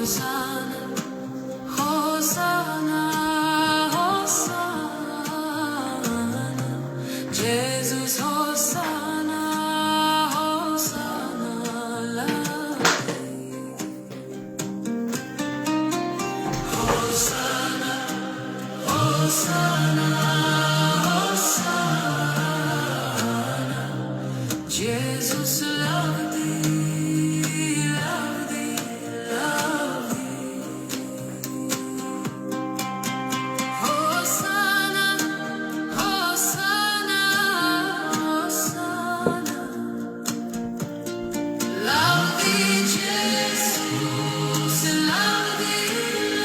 Hosanna, Hosanna, Hosanna, Jesus Hosanna, Hosanna, lavdi. Hosanna, Hosanna, Hosanna, Jesus lavdi, lavdi, lavdi. Hosanna, Hosanna, Hosanna. Lavdi Jesus, lavdi,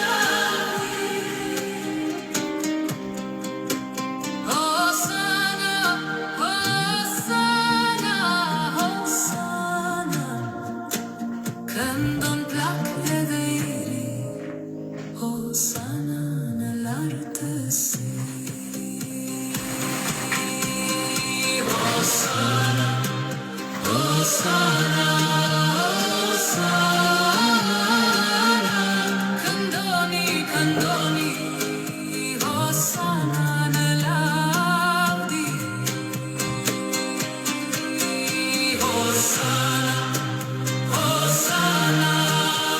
lavdi. Hosanna, Hosanna, Hosanna. Këndon plak edhe i ri, Hosanna në lartësi. Hosanna, Hosanna, Hosanna. Këndoni, këndoni, Hosanna në lavdi. Hosanna, Hosanna,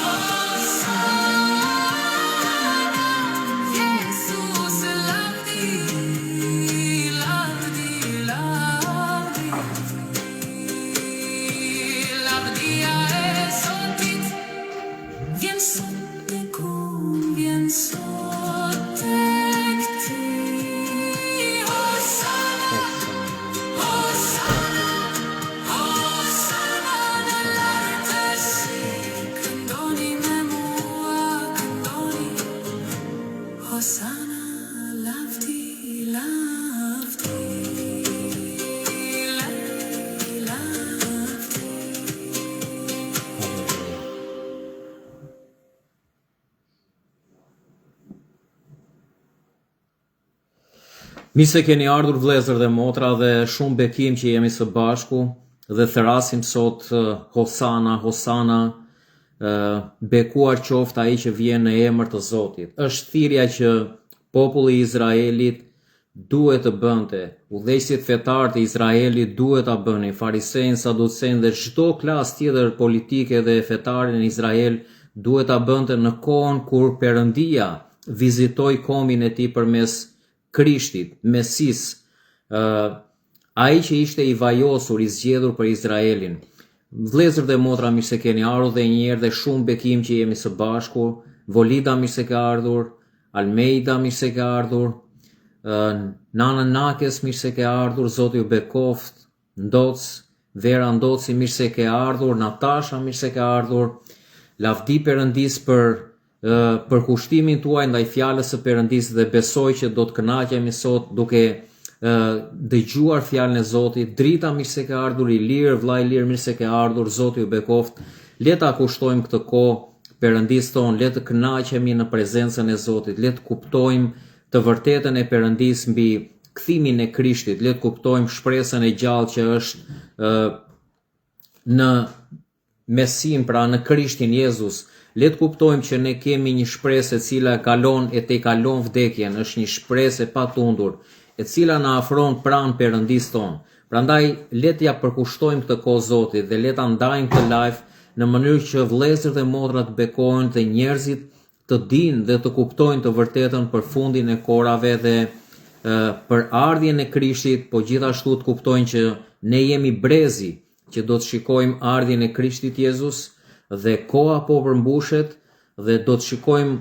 Hosanna. Jesus lavdi, lavdi, lavdi. Lavdia e Zotit vjen sot tek unë, vjen sot tek ti. Hosanna, Hosanna, Hosanna në lartësi. Këndoni me mua, këndoni. Hosanna, lavdi, lavdi, lavdi, lavdi. Halleluja. Mirë se keni ardhur vëllezër dhe motra dhe shumë bekim që jemi së bashku dhe thërrasim sot eh, Hosana, Hosana, eh, bekuar qoftë ai që vjen në emër të Zotit. Është thirrja që populli i Izraelit duhet të bënte, udhëheqësit fetarë të Izraelit duhet ta bënin, farisenjtë, saducenjtë dhe çdo klasë tjetër politike dhe fetare në Izrael duhet ta bënte në kohën kur Perëndia vizitoi kombin e tij përmes Krishtit, Mesisë, ë ai që ishte i vajosur, i zgjedhur për Izraelin. Vëllezër dhe motra, mirë se keni ardhur dhe një herë dhe shumë bekim që jemi së bashku. Volida mirë se ke ardhur, Almeida mirë se ke ardhur, Nana Nakes mirë se ke ardhur, Zoti ju bekoftë. Ndoc, Vera Ndoci mirë se ke ardhur, Natasha mirë se ke ardhur. Lavdi Perëndisë për përkushtimin tuaj ndaj fjalës së Perëndisë dhe besoj që do të kënaqemi sot duke dëgjuar fjalën e Zotit. Drita mirë se ke ardhur, Ilir, vëlla Ilir mirë se ke ardhur, Zoti ju bekoftë. Le ta kushtojmë këtë kohë Perëndisë tonë, le të kënaqemi në prezencën e Zotit, le të kuptojmë të vërtetën e Perëndisë mbi kthimin e Krishtit, le të kuptojmë shpresën e gjallë që është ë në Mesinë, pra në Krishtin Jezus. Le të kuptojmë që ne kemi një shpresë e cila kalon e tejkalon vdekjen, është një shpresë e patundur, e cila na afron pranë Perëndisë tonë. Prandaj le t'ia përkushtojmë këtë kohë Zotit dhe le ta ndajmë këtë live në mënyrë që vëllezërit dhe motrat të bekohen dhe njerëzit të dinë dhe të kuptojnë të vërtetën për fundin e kohërave dhe për ardhjen e Krishtit, po gjithashtu të kuptojnë që ne jemi brezi që do të shikojmë ardhjen e Krishtit Jezus dhe koha po përmbushet dhe do të shikojmë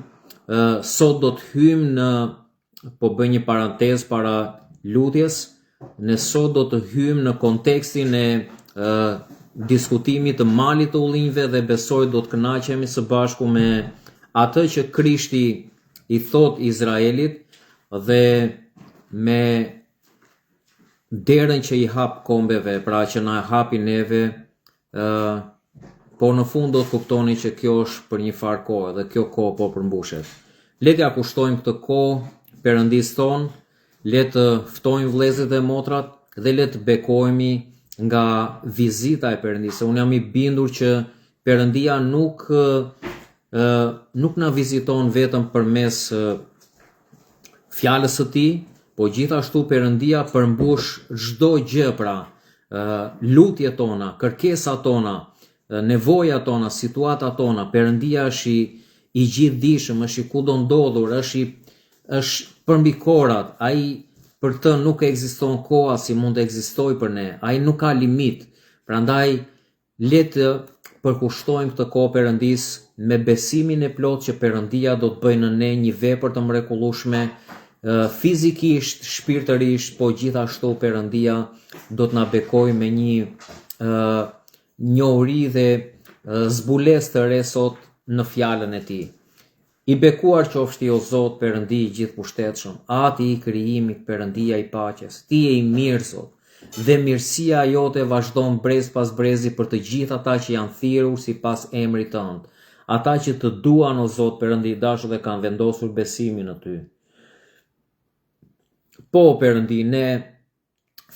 sot do të hyjmë në po bëj një parantezë para lutjes, ne sot do të hyjmë në kontekstin e ë diskutimit të malit të ullinjve dhe besoj do të kënaqemi së bashku me atë që Krishti i thotë Izraelit dhe me derën që i hap kombeve, pra që na hapi neve, ë por në fund do të kuptoni që kjo është për një farë kohe dhe kjo kohë po përmbushet. Le t'ia kushtojmë këtë kohë Perëndisë tonë, le të ftojmë vëllezërit dhe motrat dhe le të bekohemi nga vizita e Perëndisë. Unë jam i bindur që Perëndia nuk. nuk na viziton vetëm përmes fjalës së tij, po gjithashtu Perëndia përmbush çdo gjë pra, lutjet tona, kërkesat tona, nevojat tona, situatat tona, Perëndia është i i gjithëdijshëm, është i kudondodhur, është i është përmbi kohërat, ai për të nuk ekziston koha si mund të ekzistojë për ne, ai nuk ka limit. Prandaj Le të përkushtojmë këtë kohë Perëndisë me besimin e plotë që Perëndia do të bëjë në ne një vepër të mrekullueshme fizikisht, shpirtërisht, po gjithashtu Perëndia do të na bekojë me një ë njohuri dhe zbulesë të re sot në fjalën e tij. I bekuar qofsh ti o Zot Perëndi i gjithëpushtetshëm, Ati i krijimit, Perëndia i paqes. Ti je i mirë Zot, dhe mirësia jote vazhdon brez pas brezi për të gjithë ata që janë thirrur sipas emrit tënd, ata që të duan o Zot Perëndi i dashur dhe kanë vendosur besimin në ty. Po Perëndi, ne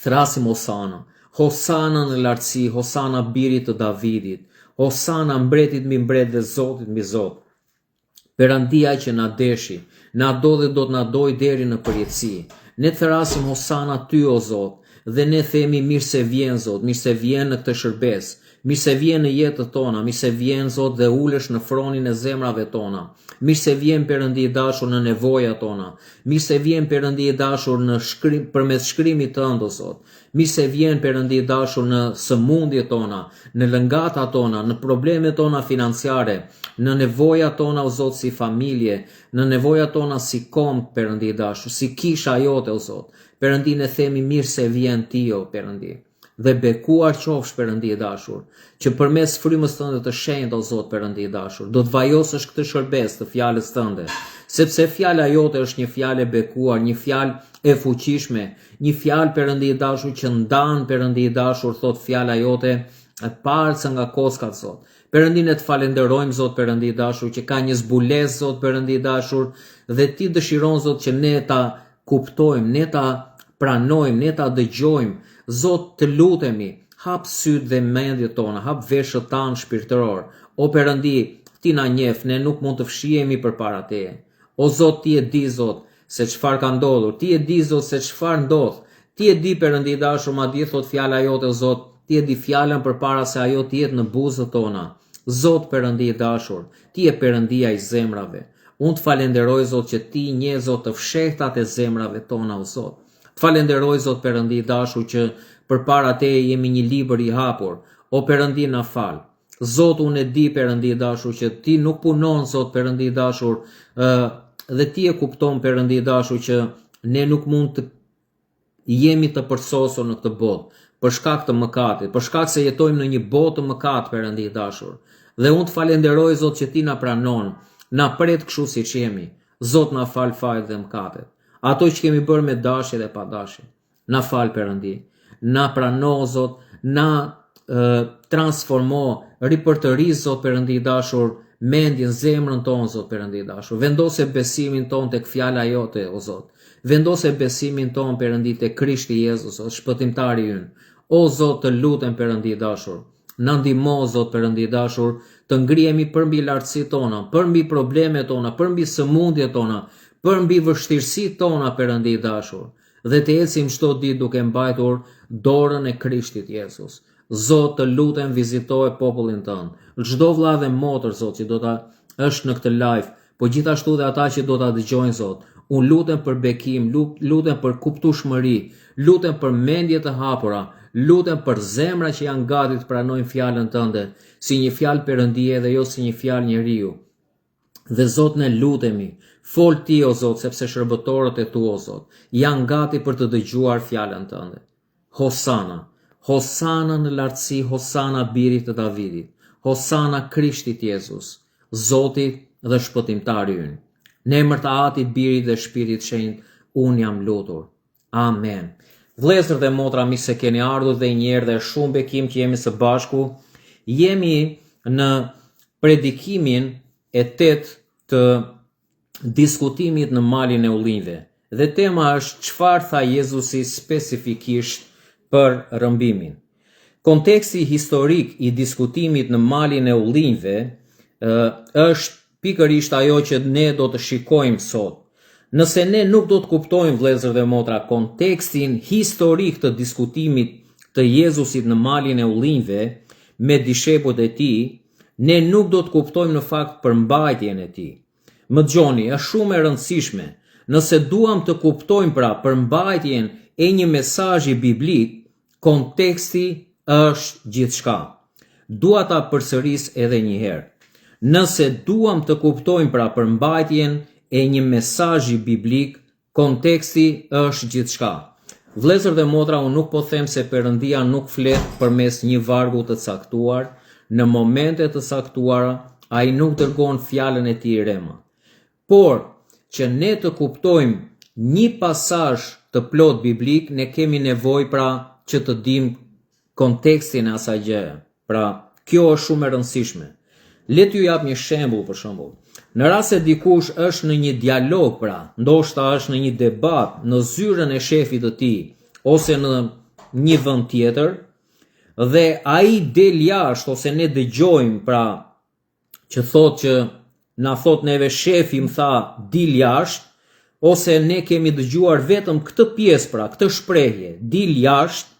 Thërrasim Hosana, Hosana në lartësi, Hosana birit të Davidit, Hosana mbretit mbi mbret dhe Zotit mbi Zot. Perëndia që na deshi, na do dhe do të na dojë deri në përjetësi. Ne thërrasim Hosana ty o Zot, dhe ne themi mirë se vjen Zot, mirë se vjen në këtë shërbesë, mirë se vjen në jetët tona, mirë se vjen Zot dhe ulesh në fronin e zemrave tona. Mirë se vjen Perëndi i dashur në nevojat tona. Mirë se vjen Perëndi i dashur në shkrim përmes shkrimit tënd o Zot. Mirë se vjen Perëndi i dashur në sëmundjet tona, në lëngatat tona, në problemet tona financiare, në nevojat tona o Zot si familje, në nevojat tona si komb Perëndi i dashur, si kisha jote o Zot. Perëndi ne themi mirë se vjen ti o Perëndi. Dhe bekuar qofsh Perëndi i dashur, që përmes frymës tënde të shenjtë o Zot Perëndi i dashur, do të vajosësh këtë shërbesë të fjalës tënde, sepse fjala jote është një fjalë e bekuar, një fjalë e fuqishme, një fjalë Perëndi i dashur që ndan Perëndi i dashur, thotë fjala jote, palcën nga kockat Zot. Perëndi ne të falenderojmë Zot Perëndi i dashur që ka një zbulesë Zot Perëndi i dashur dhe ti dëshiron Zot që ne ta kuptojmë, ne ta pranojmë, ne ta dëgjojmë. Zot, të lutemi, hap sytë dhe mendjet tona, hap veshët tanë shpirtëror. O Perëndi, ti na njeh, ne nuk mund të fshihemi përpara teje. O Zot, ti e di, Zot, se çfarë ka ndodhur, ti e di, Zot, se çfarë ndodh. Ti e di, Perëndi i dashur, madje thotë fjala jote, o Zot, ti e di fjalën përpara se ajo të jetë në buzët tona. Zot Perëndi i dashur, ti je Perëndia i zemrave. Unë të falenderoj Zot që ti njeh Zot të fshehtat e zemrave tona o Zot. Të falenderoj Zot Perëndi i dashur që përpara teje jemi një libër i hapur. O Perëndi na fal. Zot unë e di Perëndi i dashur që ti nuk punon Zot Perëndi i dashur ë dhe ti e kupton Perëndi i dashur që ne nuk mund të jemi të përsosur në këtë botë, për shkak të mëkatit, për shkak se jetojmë në një botë të mëkat, Perëndi i dashur. Dhe unë të falenderoj Zot që ti na pranon, na pret kështu siç jemi. Zot na fal fajet dhe mëkatet. Ato që kemi bërë me dashje dhe pa dashje. Na fal Perëndi. Na prano Zot, na transformo, ripërtëri Zot Perëndi i dashur, mendjen, zemrën tonë Zot Perëndi i dashur. Vendose besimin tonë tek fjala jote, o Zot. Vendose besimin tonë Perëndi te Krishti Jezus, o shpëtimtari ynë. O Zot, të lutem Perëndi i dashur. Na ndihmo Zot Perëndi i dashur të ngrihemi përmbi lartësitë tona, përmbi problemet tona, përmbi sëmundjet tona, përmbi vështirësitë tona Perëndi i dashur dhe të ecim çdo ditë duke mbajtur dorën e Krishtit Jezus. Zot, të lutem vizitoje popullin tënd. Çdo vëlla dhe motër Zot që do ta është në këtë live, po gjithashtu dhe ata që do ta dëgjojnë Zot. Unë lutem për bekim, lutem për kuptueshmëri, lutem për mendje të hapura, lutem për zemra që janë gati të pranojnë fjalën tënde, si një fjalë Perëndie dhe jo si një fjalë njeriu. Dhe Zot ne lutemi, fol ti o Zot, sepse shërbëtorët e tu o Zot, janë gati për të dëgjuar fjalën tënde. Hosana, Hosana në lartësi, Hosana birit të Davidit, Hosana Krishtit Jezus, Zotit dhe Shpëtimtari ynë. Në emër të Atit, Birit dhe Shpirtit Shenjt, unë jam lutur. Amen. Vëllezër dhe motra, mirë se keni ardhur dhe një herë dhe shumë bekim që jemi së bashku. Jemi në predikimin e 8 të diskutimit në Malin e Ullinjve. Dhe tema është çfarë tha Jezusi specifikisht për rrëmbimin. Konteksti historik i diskutimit në Malin e Ullinjve është pikërisht ajo që ne do të shikojmë sot. Nëse ne nuk do të kuptojmë vëllezër dhe motra kontekstin historik të diskutimit të Jezusit në malin e ullinjve me dishepujt e tij, ne nuk do të kuptojmë në fakt përmbajtjen e tij. Më dëgjoni, është shumë e rëndësishme. Nëse duam të kuptojmë pra përmbajtjen e një mesazhi biblik, konteksti është gjithçka. Dua ta përsëris edhe një herë. Nëse duam të kuptojmë pra përmbajtjen e një mesazhi biblik, konteksti është gjithçka. Vëllezër dhe motra, unë nuk po them se Perëndia nuk flet përmes një vargu të caktuar, në momente të caktuara, ai nuk dërgon fjalën e tij rema. Por, që ne të kuptojmë një pasazh të plotë biblik, ne kemi nevojë pra që të dimë kontekstin e asaj gjëje. Pra, kjo është shumë e rëndësishme. Le t'ju jap një shembull për shembull. Në rast se dikush është në një dialog, pra, ndoshta është në një debat në zyrën e shefit të tij ose në një vend tjetër dhe ai del jashtë ose ne dëgjojmë pra që thotë që na thotë neve shefi më tha dil jashtë ose ne kemi dëgjuar vetëm këtë pjesë pra, këtë shprehje, dil jashtë,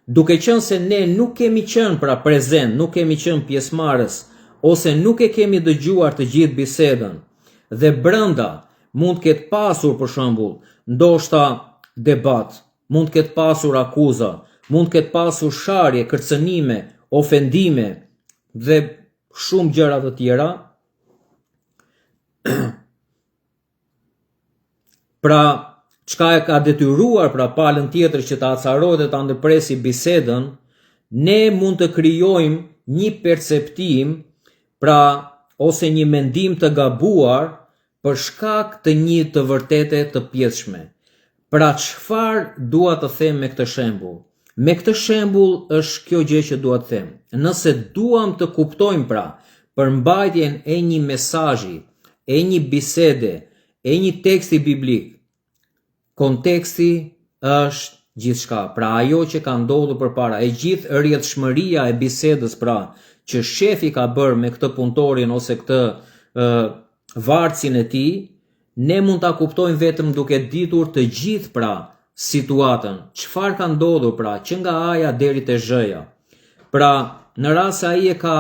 duke qenë se ne nuk kemi qenë pra prezent, nuk kemi qenë pjesëmarrës ose nuk e kemi dëgjuar të gjithë bisedën dhe brenda mund të ketë pasur për shembull, ndoshta debat, mund të ketë pasur akuza, mund të ketë pasur sharje, kërcënime, ofendime dhe shumë gjëra të tjera. Pra, çka e ka detyruar pra palën tjetër që ta acarojë dhe ta ndërpresi bisedën, ne mund të krijojmë një perceptim, pra ose një mendim të gabuar për shkak të një të vërtete të pjesshme. Pra çfarë dua të them me këtë shembull? Me këtë shembull është kjo gjë që dua të them. Nëse duam të kuptojmë pra përmbajtjen e një mesazhi, e një bisede, e një teksti biblik, konteksti është gjithçka. Pra ajo që ka ndodhur përpara, e gjithë rrjedhshmëria e bisedës pra që shefi ka bërë me këtë punëtorin ose këtë ë vartësin e tij, ne mund ta kuptojmë vetëm duke ditur të gjithë pra situatën, çfarë ka ndodhur pra që nga A-ja deri te Zh-ja. Pra, në rast se ai e ka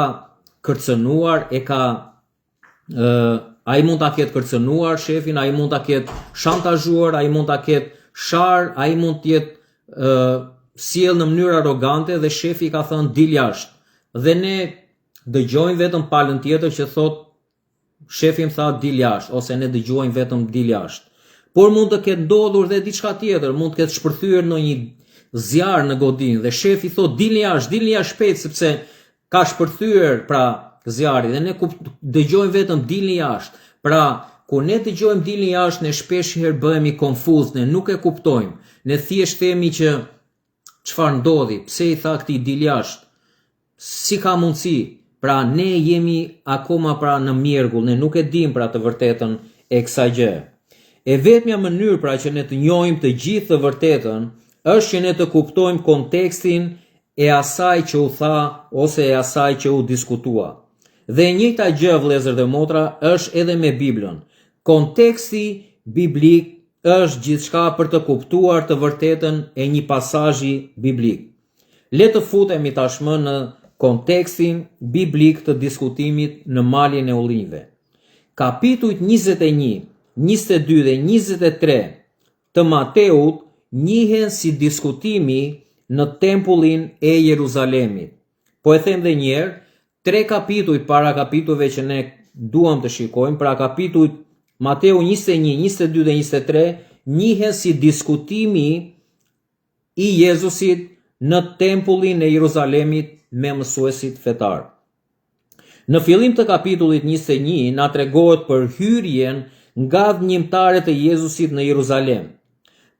kërcënuar, e ka ë ai mund ta ketë kërcënuar shefin, ai mund ta ketë shantazhuar, ai mund ta ketë sharë, ai mund të jetë ë sjellë në mënyrë arrogante dhe shefi i ka thënë dil jashtë. Dhe ne dëgjojmë vetëm palën tjetër që thotë Shefi më tha dil jashtë ose ne dëgjuajmë vetëm dil jashtë. Por mund të ketë ndodhur dhe diçka tjetër, mund të ketë shpërthyer ndonjë zjarr në godinë dhe shefi thotë dilni jashtë, dilni jashtë shpejt sepse ka shpërthyer pra zjarri dhe ne dëgjojmë vetëm dilni jashtë. Pra, kur ne dëgjojmë dilni jashtë, ne shpesh herë bëhemi konfuz, ne nuk e kuptojmë. Ne thjesht themi që Çfarë ndodhi? Pse i tha këtij dil jashtë? Si ka mundësi? Pra ne jemi akoma pra në mjergull, ne nuk e dimë pra të vërtetën e kësaj gjëje. E vetmja mënyrë pra që ne të njohim të gjithë të vërtetën është që ne të kuptojmë kontekstin e asaj që u tha ose e asaj që u diskutua. Dhe e njëjta gjë vëllezër dhe motra është edhe me Biblën. Konteksti biblik është gjithçka për të kuptuar të vërtetën e një pasazhi biblik. Le të futemi tashmë në kontekstin biblik të diskutimit në Malin e Ullinjve. Kapitujt 21, 22 dhe 23 të Mateut njihen si diskutimi në tempullin e Jeruzalemit. Po e them dhe një herë, tre kapitujt para kapitujve që ne duam të shikojmë, pra kapitujt Mateu 21, 22 dhe 23 njihen si diskutimi i Jezusit në tempullin e Jeruzalemit me mësuesit fetarë. Në fillim të kapitullit 21 na tregohet për hyrjen ngadhënjimtare të Jezusit në Jeruzalem.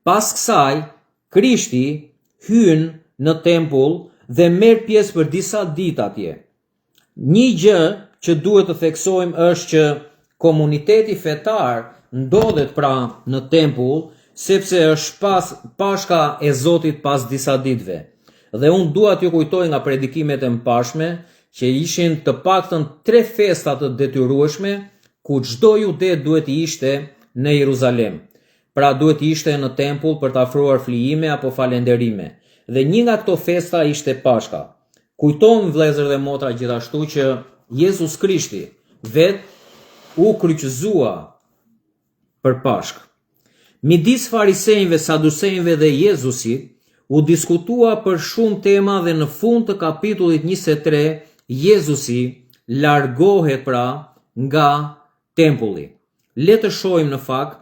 Pas kësaj, Krishti hyn në tempull dhe merr pjesë për disa ditë atje. Një gjë që duhet të theksojmë është që komuniteti fetar ndodhet pra në tempull sepse është pas Pashka e Zotit pas disa ditëve. Dhe unë dua t'ju kujtoj nga predikimet e mëparshme që ishin të paktën tre festa të detyrueshme. ku çdo jude duhet të ishte në Jeruzalem. Pra duhet të ishte në tempull për të afruar flijime apo falenderime. Dhe një nga këto festa ishte Pashka. Kujtojmë vëllezër dhe motra gjithashtu që Jezus Krishti vetë u kryqëzua për Pashkë. Midis farisenjve, saducenjve dhe Jezusit u diskutua për shumë tema dhe në fund të kapitullit 23 Jezusi largohet pra nga tempulli. Le të shohim në fakt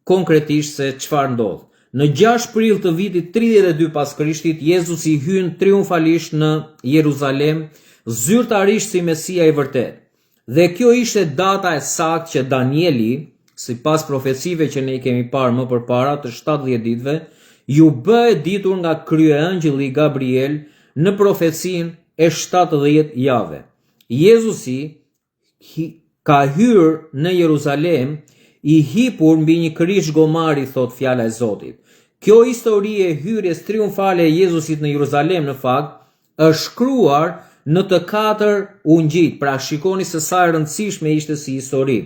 konkretisht se çfarë ndodh. Në 6 prill të vitit 32 pas Krishtit, Jezusi hyn triumfalisht në Jeruzalem, zyrtarisht si Mesia i vërtetë. Dhe kjo ishte data e saktë që Danieli, sipas profecive që ne i kemi parë më përpara të 70 ditëve, iu bë e ditur nga kryeëngjëlli Gabriel në profecinë e 70 jave. Jezusi ka hyrë në Jeruzalem i hipur mbi një kërish gomari, thotë fjala e Zotit. Kjo histori e hyrjes triumfale e Jezusit në Jeruzalem në fakt është shkruar në të katër ungjijtë, pra shikoni se sa e rëndësishme ishte si histori,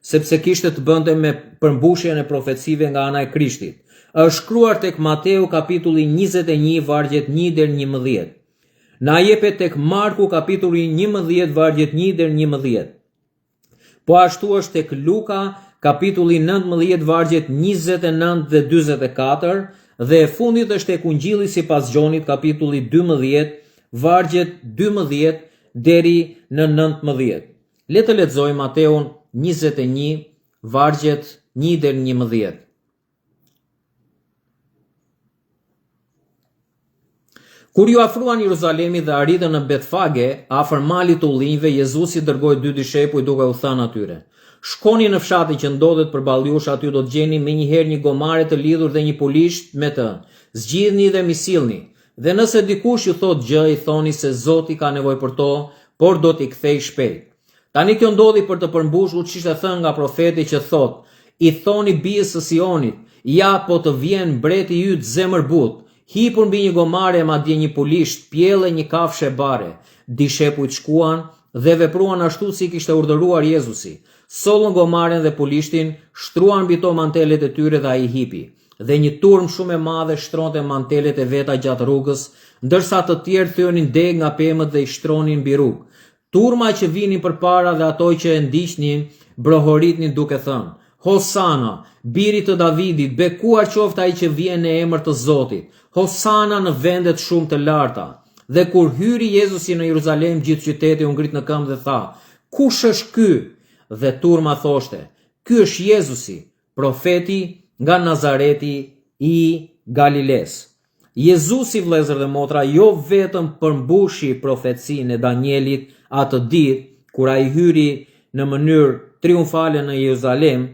sepse kishte të bënte me përmbushjen e profecive nga ana e Krishtit. Është shkruar tek Mateu kapitulli 21 vargjet 1 deri 11. Na jepet tek Marku kapitulli 11 vargjet 1 deri 11. Po ashtu është tek Luka kapitulli 19 vargjet 29 dhe 44 dhe e fundit është tek Ungjilli sipas Gjonit kapitulli 12 vargjet 12 deri në 19. Le të lexojmë Mateun 21 vargjet 1 deri 11. Kur iu afruan Jeruzalemit dhe arritën në Betfage, afër malit të ullinjve, Jezusi dërgoi dy dishepuj duke u thënë atyre: Shkoni në fshatin që ndodhet përballë jush, aty do të gjeni menjëherë një gomare të lidhur dhe një pulisht me të. Zgjidhni dhe m'i sillni. Dhe nëse dikush ju thotë gjë, i thoni se Zoti ka nevojë për to, por do t'i kthejë shpejt. Tani kjo ndodhi për të përmbushur ç'ishte thënë nga profeti që thotë, I thoni bijës së Sionit, Ja, po të vjen mbreti yt zemërbutë, hipur mbi një gomare e madje një pulisht, pjellë e një kafshe bare. Dishepujt shkuan dhe vepruan ashtu si i kishte urdhëruar Jezusi. Sollën gomaren dhe pulishtin, shtruan mbi to mantelet e tyre dhe ai hipi. Dhe një turmë shumë e madhe shtronte mantelet e veta gjatë rrugës, ndërsa të tjerë thyenin degë nga pemët dhe i shtronin mbi rrugë. Turma që vinin përpara dhe ato që e ndiqnin brohoritnin duke thënë, Hosana, birit të Davidit, bekuar qoftë ai që vjen në emër të Zotit, Hosana në vendet shumë të larta. Dhe kur hyri Jezusi në Jeruzalem, gjithë qyteti u ngrit në këmbë dhe tha, Kush është ky? Dhe turma thoshte, Ky është Jezusi, profeti nga Nazareti i Galilesë. Jezusi, vëllezër dhe motra, jo vetëm përmbushi profecinë e Danielit atë ditë kur ai hyri në mënyrë triumfale në Jeruzalem,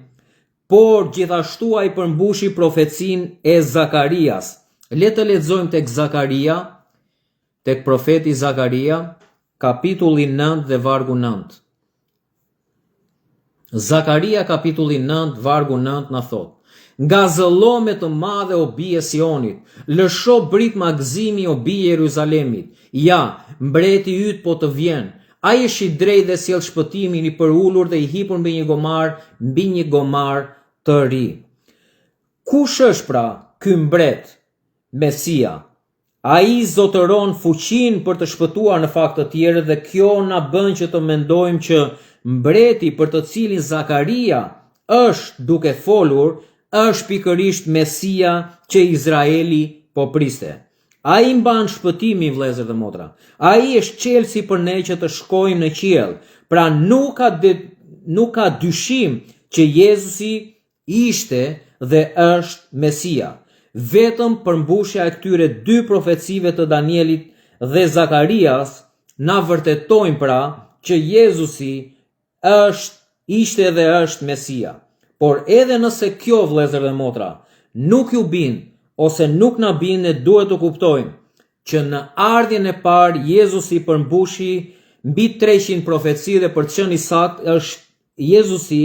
por gjithashtu ai përmbushi profecinë e Zakarias. Le të lexojmë tek Zakaria, tek profeti Zakaria, kapitulli 9 dhe vargu 9. Zakaria kapitulli 9 vargu 9 na thotë: Ngazëllo me të madhe o bijë e Sionit, lësho britma gëzimi o bijë e Jeruzalemit. Ja, mbreti yt po të vjen. Ai është i drejtë dhe sjell shpëtimin i përulur dhe i hipur mbi një gomar, mbi një gomar të ri. Kush është pra ky mbret, Mesia? Ai zotëron fuqinë për të shpëtuar në fakt të tjerët dhe kjo na bën që të mendojmë që mbreti për të cilin Zakaria është duke folur është pikërisht Mesia që Izraeli po priste. Ai mban shpëtimin, vëllezër dhe motra. Ai është çelësi për ne që të shkojmë në qiell. Pra nuk ka de, nuk ka dyshim që Jezusi Ishte dhe është Mesia. Vetëm përmbushja e këtyre dy profecive të Danielit dhe Zakarias na vërtetojnë pra që Jezusi është, ishte dhe është Mesia. Por edhe nëse kjo, vëllezër dhe motra, nuk ju bind ose nuk na bind ne duhet të kuptojmë që në ardhjen e parë Jezusi përmbushi mbi 300 profeci dhe për të qenë i saktë është Jezusi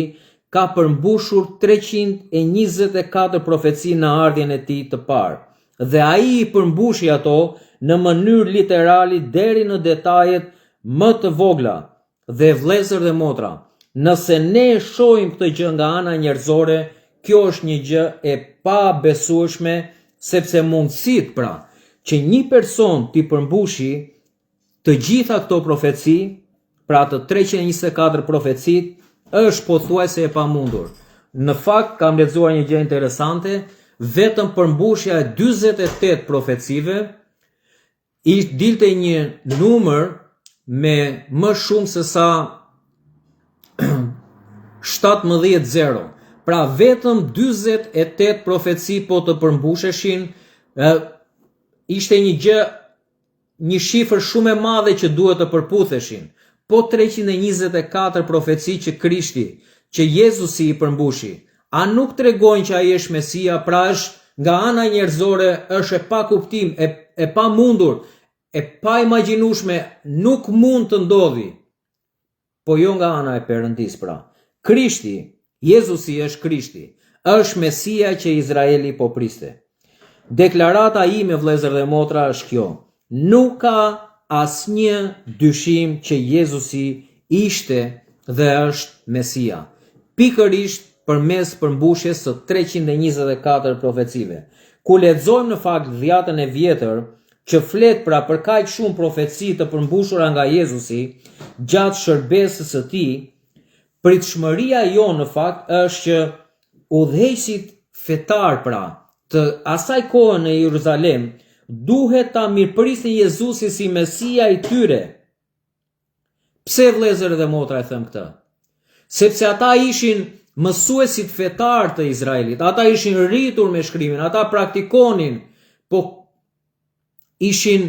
ka përmbushur 324 profeci në ardhjen e tij të parë dhe ai i përmbushi ato në mënyrë literali deri në detajet më të vogla. Dhe vëllezër dhe motra, Nëse ne shohim këtë gjë nga ana njerëzore, kjo është një gjë e pabesueshme, sepse mundësitë pra që një person t'i përmbushi të gjitha këto profeci, pra të 324 profecitë, është pothuajse e pamundur. Në fakt, kam lexuar një gjë interesante, vetëm përmbushja e 48 profecive i dilte një numër me më shumë se sa 17 zero. Pra vetëm 48 profeci po të përmbusheshin, ishte një gjë një shifër shumë e madhe që duhet të përputheshin. Po 324 profeci që Krishti, që Jezusi i përmbushi, a nuk tregojnë që ai është Mesia, pra është nga ana njerëzore është e pakuptim, e, e pamundur, e paimagjinueshme, nuk mund të ndodhi. Po jo nga ana e Perëndisë pra. Krishti, Jezusi është Krishti, është Mesia që Izraeli po priste. Deklarata ime vëllezër dhe motra është kjo. Nuk ka asnjë dyshim që Jezusi ishte dhe është Mesia. Pikërisht përmes përmbushjes së 324 profecive. Kur lexojmë në fakt dhjatën e vjetër, që flet pra për kaq shumë profeci të përmbushura nga Jezusi gjatë shërbesës së tij, pritshmëria jonë në fakt është që udhëheqësit fetarë pra të asaj kohe në Jeruzalem duhet ta mirëprisnin Jezusin si Mesia i tyre. Pse vëllezër dhe motra e them këtë? Sepse ata ishin mësuesit fetarë të Izraelit, ata ishin rritur me shkrimin, ata praktikonin, po ishin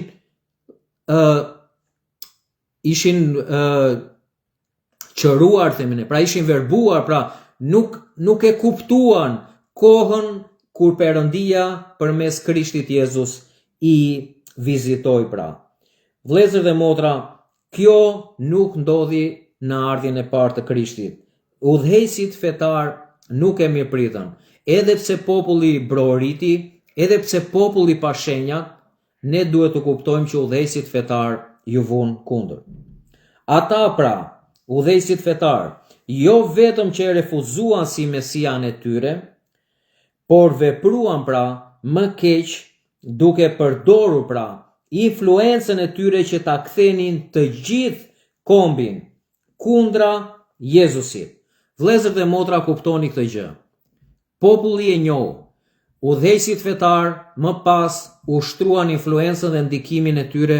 ë uh, ishin ë uh, qëruar themi ne, pra ishin verbuar, pra nuk nuk e kuptuan kohën kur Perëndia përmes Krishtit Jezus i vizitoi pra. Vëllezër dhe motra, kjo nuk ndodhi në ardhjen e parë të Krishtit. Udhëheqësit fetarë nuk e mirëpritën, edhe pse populli brohoriti, edhe pse populli pa shenjat, ne duhet të kuptojmë që udhëheqësit fetarë iu vunë kundër. Ata pra, udhëheqësit fetarë, jo vetëm që e refuzuan si Mesian e tyre, por vepruan pra më keq duke përdorur pra influencën e tyre që ta kthenin të gjithë kombin kundra Jezusit. Vëllezër dhe motra kuptoni këtë gjë. Populli e njohu. Udhëheqësit fetarë më pas ushtruan influencën dhe ndikimin e tyre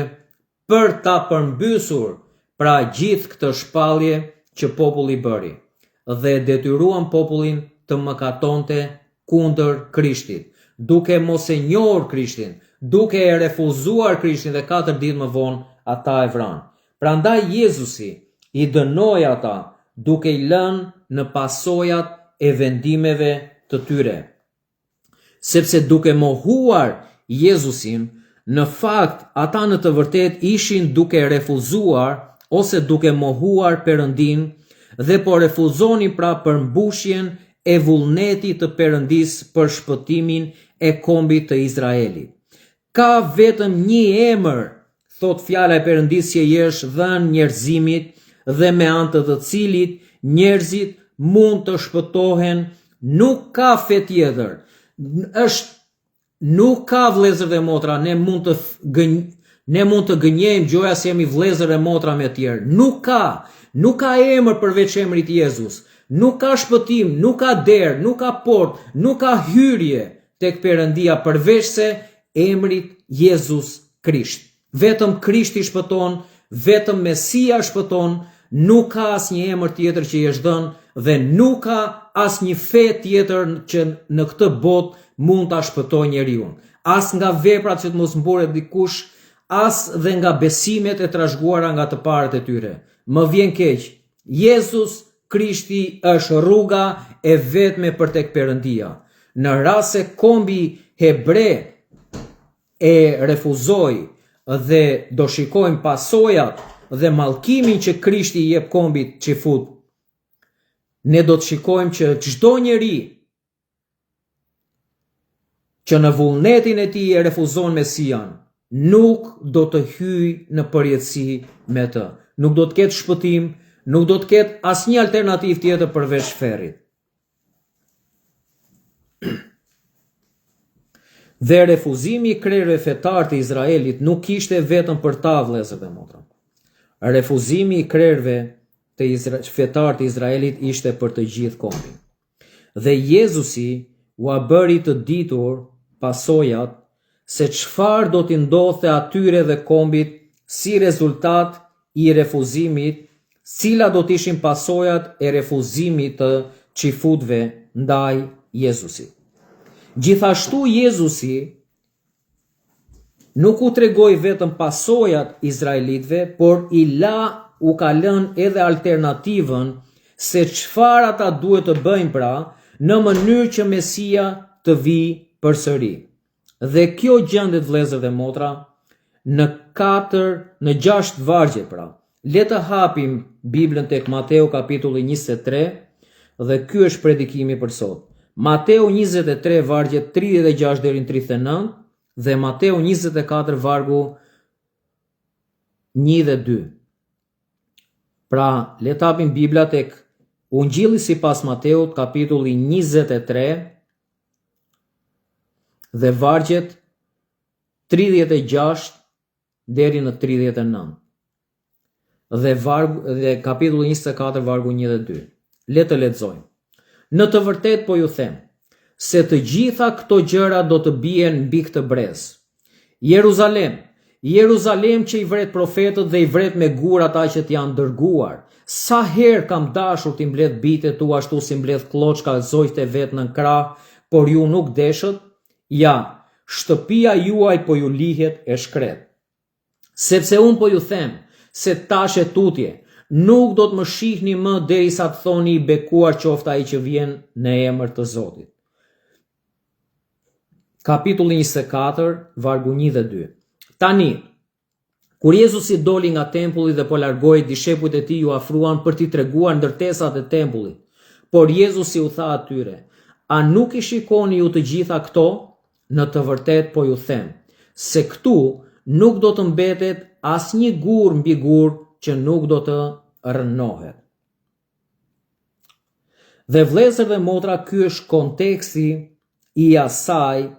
për ta përmbysur pra gjithë këtë shpallje që populli bëri dhe e detyruan popullin të mëkatonte kundër Krishtit, duke mos e njohur Krishtin, duke e refuzuar Krishtin dhe katër ditë më vonë ata e vranë. Prandaj Jezusi i dënoi ata duke i lënë në pasojat e vendimeve të tyre. Sepse duke mohuar Jezusin, në fakt ata në të vërtetë ishin duke refuzuar ose duke mohuar Perëndinë dhe po refuzonin pra përmbushjen e vullnetit të Perëndisë për shpëtimin e kombit të Izraelit. Ka vetëm një emër, thotë fjala e Perëndisë që i është dhënë njerëzimit dhe me anë të të cilit njerëzit mund të shpëtohen, nuk ka fe tjetër. Është nuk ka vëllezër dhe motra, ne mund të gënj, ne mund të gënjejmë gjoja se jemi vëllezër dhe motra me të tjerë. Nuk ka, nuk ka emër përveç emrit Jezus. Nuk ka shpëtim, nuk ka derë, nuk ka portë, nuk ka hyrje tek Perëndia përveçse emrit Jezus Krisht. Vetëm Krishti shpëton, vetëm Mesia shpëton, nuk ka asnjë emër tjetër që i është dhënë dhe nuk ka asnjë fe tjetër që në këtë botë mund ta shpëtojë njeriun. As nga veprat që të mos mburret dikush, as dhe nga besimet e trashëguara nga të parët e tyre. Më vjen keq, Jezus Krishti është rruga e vetme për tek Perëndia. Në rast se kombi hebre e refuzoi dhe do shikojmë pasojat dhe mallkimin që Krishti i jep kombit çifut, ne do të shikojmë që çdo njeri që në vullnetin e tij e refuzon Mesian, nuk do të hyjë në përjetësi me të. Nuk do të ketë shpëtim, Nuk do të ketë asnjë alternativë tjetër përveç ferrit. Dhe refuzimi i krerëve fetarë të Izraelit nuk ishte vetëm për ta, vëllezër dhe motra. Refuzimi i krerëve të Izra fetarë të Izraelit ishte për të gjithë kombin. Dhe Jezusi ua bëri të ditur pasojat se çfarë do t'i ndodhte atyre dhe kombit si rezultat i refuzimit, cilat do të ishin pasojat e refuzimit të çifutëve ndaj Jezusit. Gjithashtu Jezusi nuk u tregoi vetëm pasojat izraelitëve, por i la u ka lënë edhe alternativën se çfarë ata duhet të bëjnë pra në mënyrë që Mesia të vijë përsëri. Dhe kjo gjendet vëllezër dhe motra në 4 në 6 vargje pra. Le të hapim Biblën tek Mateu kapitulli 23 dhe ky është predikimi për sot. Mateu 23 vargjet 36 deri në 39 dhe Mateu 24 vargu 1 dhe 2. Pra, le të hapim Bibla tek Ungjilli sipas Mateut kapitulli 23 dhe vargjet 36 deri në 39 dhe vargu dhe kapitulli 24 vargu 1 dhe 2. Le të lexojmë. Në të vërtetë po ju them se të gjitha këto gjëra do të bien mbi këtë brez. Jeruzalem, Jeruzalem që i vret profetët dhe i vret me gur ata që të janë dërguar. Sa herë kam dashur t'i mbledh bijtë e tu ashtu si mbledh klloçka zogjtë e vet nën krah, por ju nuk deshët? Ja, shtëpia juaj po ju lihet e shkretë. Sepse unë po ju them se tash e tutje nuk do të më shihni më derisa të thoni i bekuar qoftë ai që vjen në emër të Zotit. Kapitulli 24, vargu 1 dhe 2. Tani, Kur Jezusi doli nga tempulli dhe po largohej, dishepujt e tij iu afruan për t'i treguar ndërtesat e tempullit. Por Jezusi u tha atyre, A nuk i shikoni ju të gjitha këto? Në të vërtetë po ju them, se këtu nuk do të mbetet asnjë gur mbi gur që nuk do të rrënohet. Dhe vëllezër dhe motra, ky është konteksti i asaj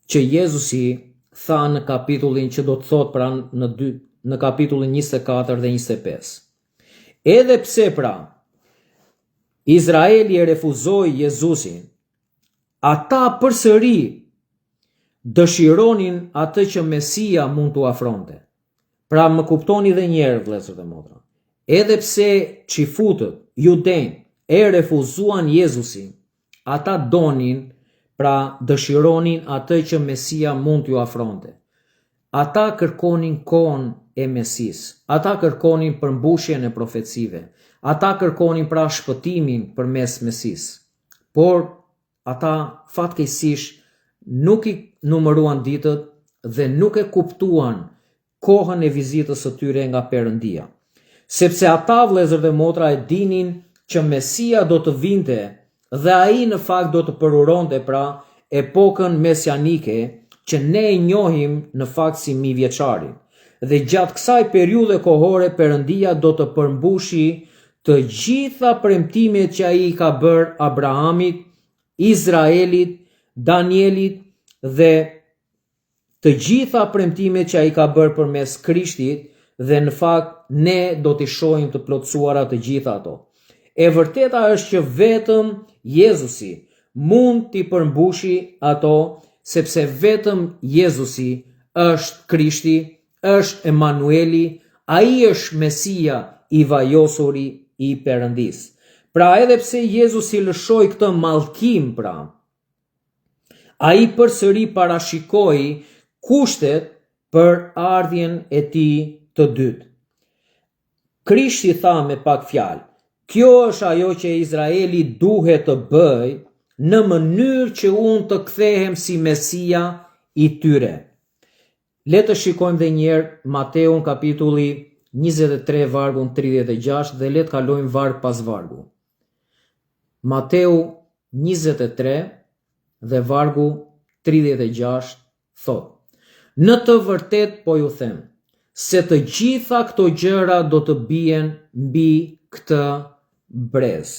që Jezusi tha në kapitullin që do të thotë pra në dy, në kapitullin 24 dhe 25. Edhe pse pra Izraeli e refuzoi Jezusin, ata përsëri dëshironin atë që Mesia mund t'u afronte. Pra më kuptoni dhe një herë vëllezër dhe motra. Edhe pse çifutët, judenjtë, e refuzuan Jezusin, Ata donin, pra dëshironin atë që Mesia mund t'ju afronte. Ata kërkonin kohën e Mesisë. Ata kërkonin përmbushjen e profecive. Ata kërkonin pra shpëtimin përmes Mesisë. Por ata fatkeqësisht nuk i numëruan ditët dhe nuk e kuptuan kohën e vizitës së tyre nga Perëndia. Sepse ata, vëllezër dhe motra, e dinin që Mesia do të vinte dhe ai në fakt do të përuronte pra epokën mesianike që ne e njohim në fakt si mijëvjeçarin. Dhe gjatë kësaj periudhe kohore Perëndia do të përmbushi të gjitha premtimet që ai i ka bërë Abrahamit, Izraelit, Danielit dhe të gjitha premtimet që ai ka bërë përmes Krishtit dhe në fakt ne do t'i shohim të plotësuara të gjitha ato. E vërteta është që vetëm Jezusi mund t'i përmbushi ato, sepse vetëm Jezusi është Krishti, është Emanueli, ai është Mesia i vajosuri i Perëndisë. Pra edhe pse Jezusi lëshoi këtë mallkim pra, Ai përsëri parashikoi kushtet për ardhjen e tij të dytë. Krishti tha me pak fjalë, kjo është ajo që Izraeli duhet të bëjë në mënyrë që unë të kthehem si Mesia i tyre. Le të shikojmë dhe një herë Mateun kapitulli 23 vargun 36 dhe le të kalojmë varg pas vargu. Mateu 23 dhe vargu 36 thotë: Në të vërtetë po ju them, se të gjitha këto gjëra do të bien mbi këtë brez.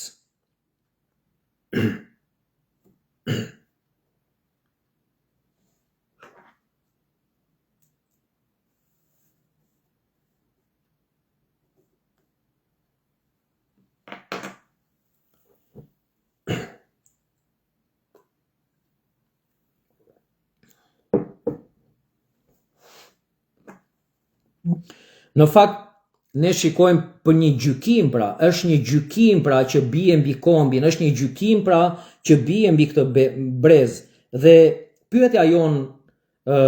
Në fakt, ne shikojmë për një gjykim pra, është një gjykim pra që bie mbi kombin, është një gjykim pra që bie mbi këtë brez. Dhe pyetja jonë ë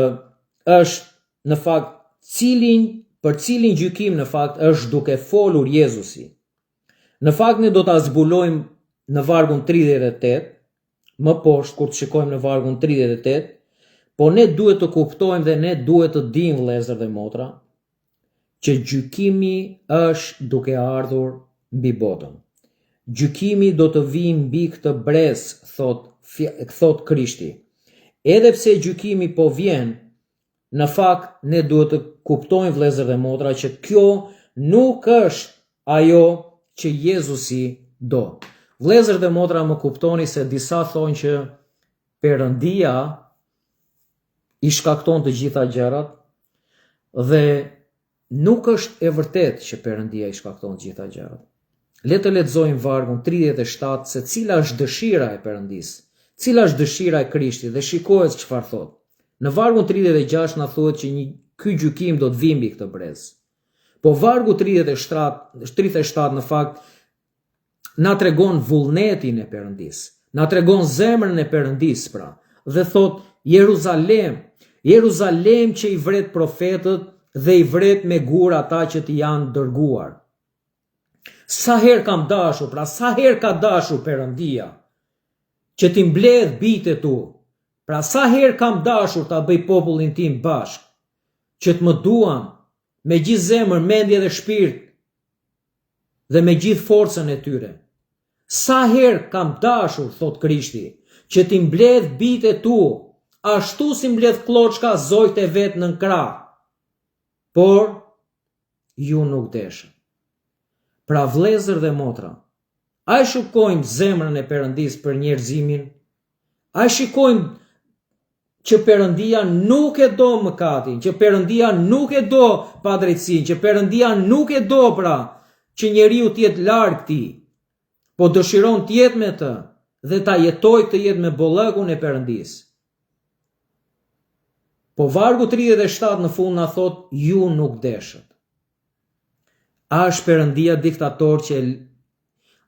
është në fakt cilin për cilin gjykim në fakt është duke folur Jezusi. Në fakt ne do ta zbulojmë në vargun 38, më poshtë kur të shikojmë në vargun 38, po ne duhet të kuptojmë dhe ne duhet të dimë vëllezër dhe motra që gjykimi është duke ardhur mbi botën. Gjykimi do të vijë mbi këtë brez, thotë thotë Krishti. Edhe pse gjykimi po vjen, Në fakt, ne duhet të kuptojmë vëllezër dhe motra që kjo nuk është ajo që Jezusi do. Vëllezër dhe motra më kuptoni se disa thonë që Perëndia i shkakton të gjitha gjërat dhe Nuk është e vërtetë që Perëndia i shkakton të gjitha gjërat. Le të lexojmë vargun 37 se cila është dëshira e Perëndisë, cila është dëshira e Krishtit dhe shikoje çfarë thotë. Në vargun 36 na thuhet që një ky gjykim do të vijë mbi këtë brez. Po vargu 37, 37 në fakt na tregon vullnetin e Perëndisë, na tregon zemrën e Perëndisë pra, dhe thotë Jeruzalem, Jeruzalem që i vret profetët dhe i vret me gur ata që të janë dërguar. Sa herë kam dashur, pra sa herë ka dashur Perëndia që t'i mbledh bijtë e tu, pra sa herë kam dashur ta bëj popullin tim bashkë, që të më duan me gjithë zemër, mendje dhe shpirt, dhe me gjithë forcën e tyre. Sa herë kam dashur, thotë Krishti, që t'i mbledh bijtë e tu, ashtu si mbledh klloçka zogjtë e vet nën krah. Por ju nuk deshët. Pra vëllezër dhe motra, a e shikojmë zemrën e Perëndisë për njerëzimin? A e shikojmë që Perëndia nuk e do mëkatin, që Perëndia nuk e do padrejtësinë, që Perëndia nuk e do pra që njeriu të jetë larg tij, po dëshiron të jetë me të dhe ta jetojë këtë jetë me bollëkun e Perëndisë. Po vargu 37 në fund na thotë ju nuk deshët. A është Perëndia diktator që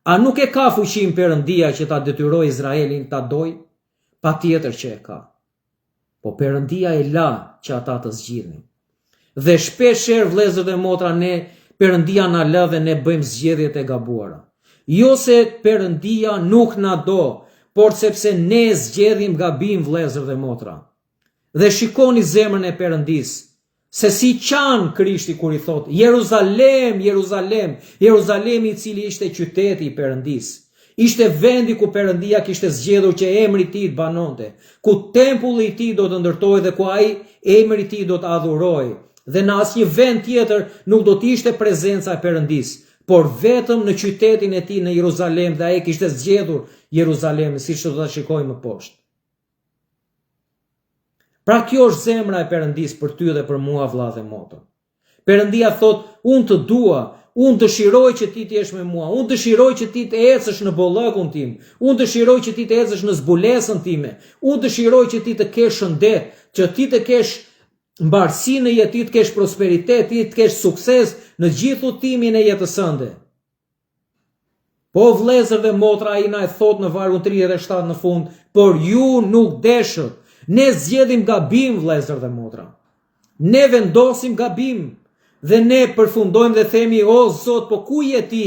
A nuk e ka fuqinë Perëndia që ta detyrojë Izraelin ta dojë? Patjetër që e ka. Po Perëndia e la që ata të zgjidhnin. Dhe shpesh herë vëllezër dhe motra ne Perëndia na lë dhe ne bëjmë zgjedhjet e gabuara. Jo se Perëndia nuk na do, por sepse ne zgjedhim gabim vëllezër dhe motra. Dhe shikoni zemrën e Perëndisë, Se si qan Krishti kur i thotë, Jeruzalem, Jeruzalem, Jeruzalemi i cili ishte qyteti i Perëndisë. Ishte vendi ku Perëndia kishte zgjedhur që emri i tij të banonte, ku tempulli i tij do të ndërtohej dhe ku ai emri i tij do të adhurohej. Dhe në asnjë vend tjetër nuk do të ishte prezenca e Perëndisë, por vetëm në qytetin e tij në Jeruzalem dhe ai kishte zgjedhur Jeruzalemin, siç do ta shikojmë më poshtë. Pra kjo është zemra e Perëndisë për ty dhe për mua vëlla dhe motër. Perëndia thotë, unë të dua, unë dëshiroj që ti të jesh me mua, unë dëshiroj që ti të ecësh në bollëkun tim, unë dëshiroj që ti të ecësh në zbulesën time, unë dëshiroj që ti të kesh shëndet, që ti të kesh mbarësi në jetë, ti të kesh prosperitet, ti të kesh sukses në gjithë udhëtimin e jetës sënde. Po vëllezër dhe motra ai na e thotë në vargun 37 në fund, por ju nuk deshët. Ne zgjedhim gabim vëllezër dhe motra. Ne vendosim gabim dhe ne përfundojmë dhe themi o Zot, po ku je ti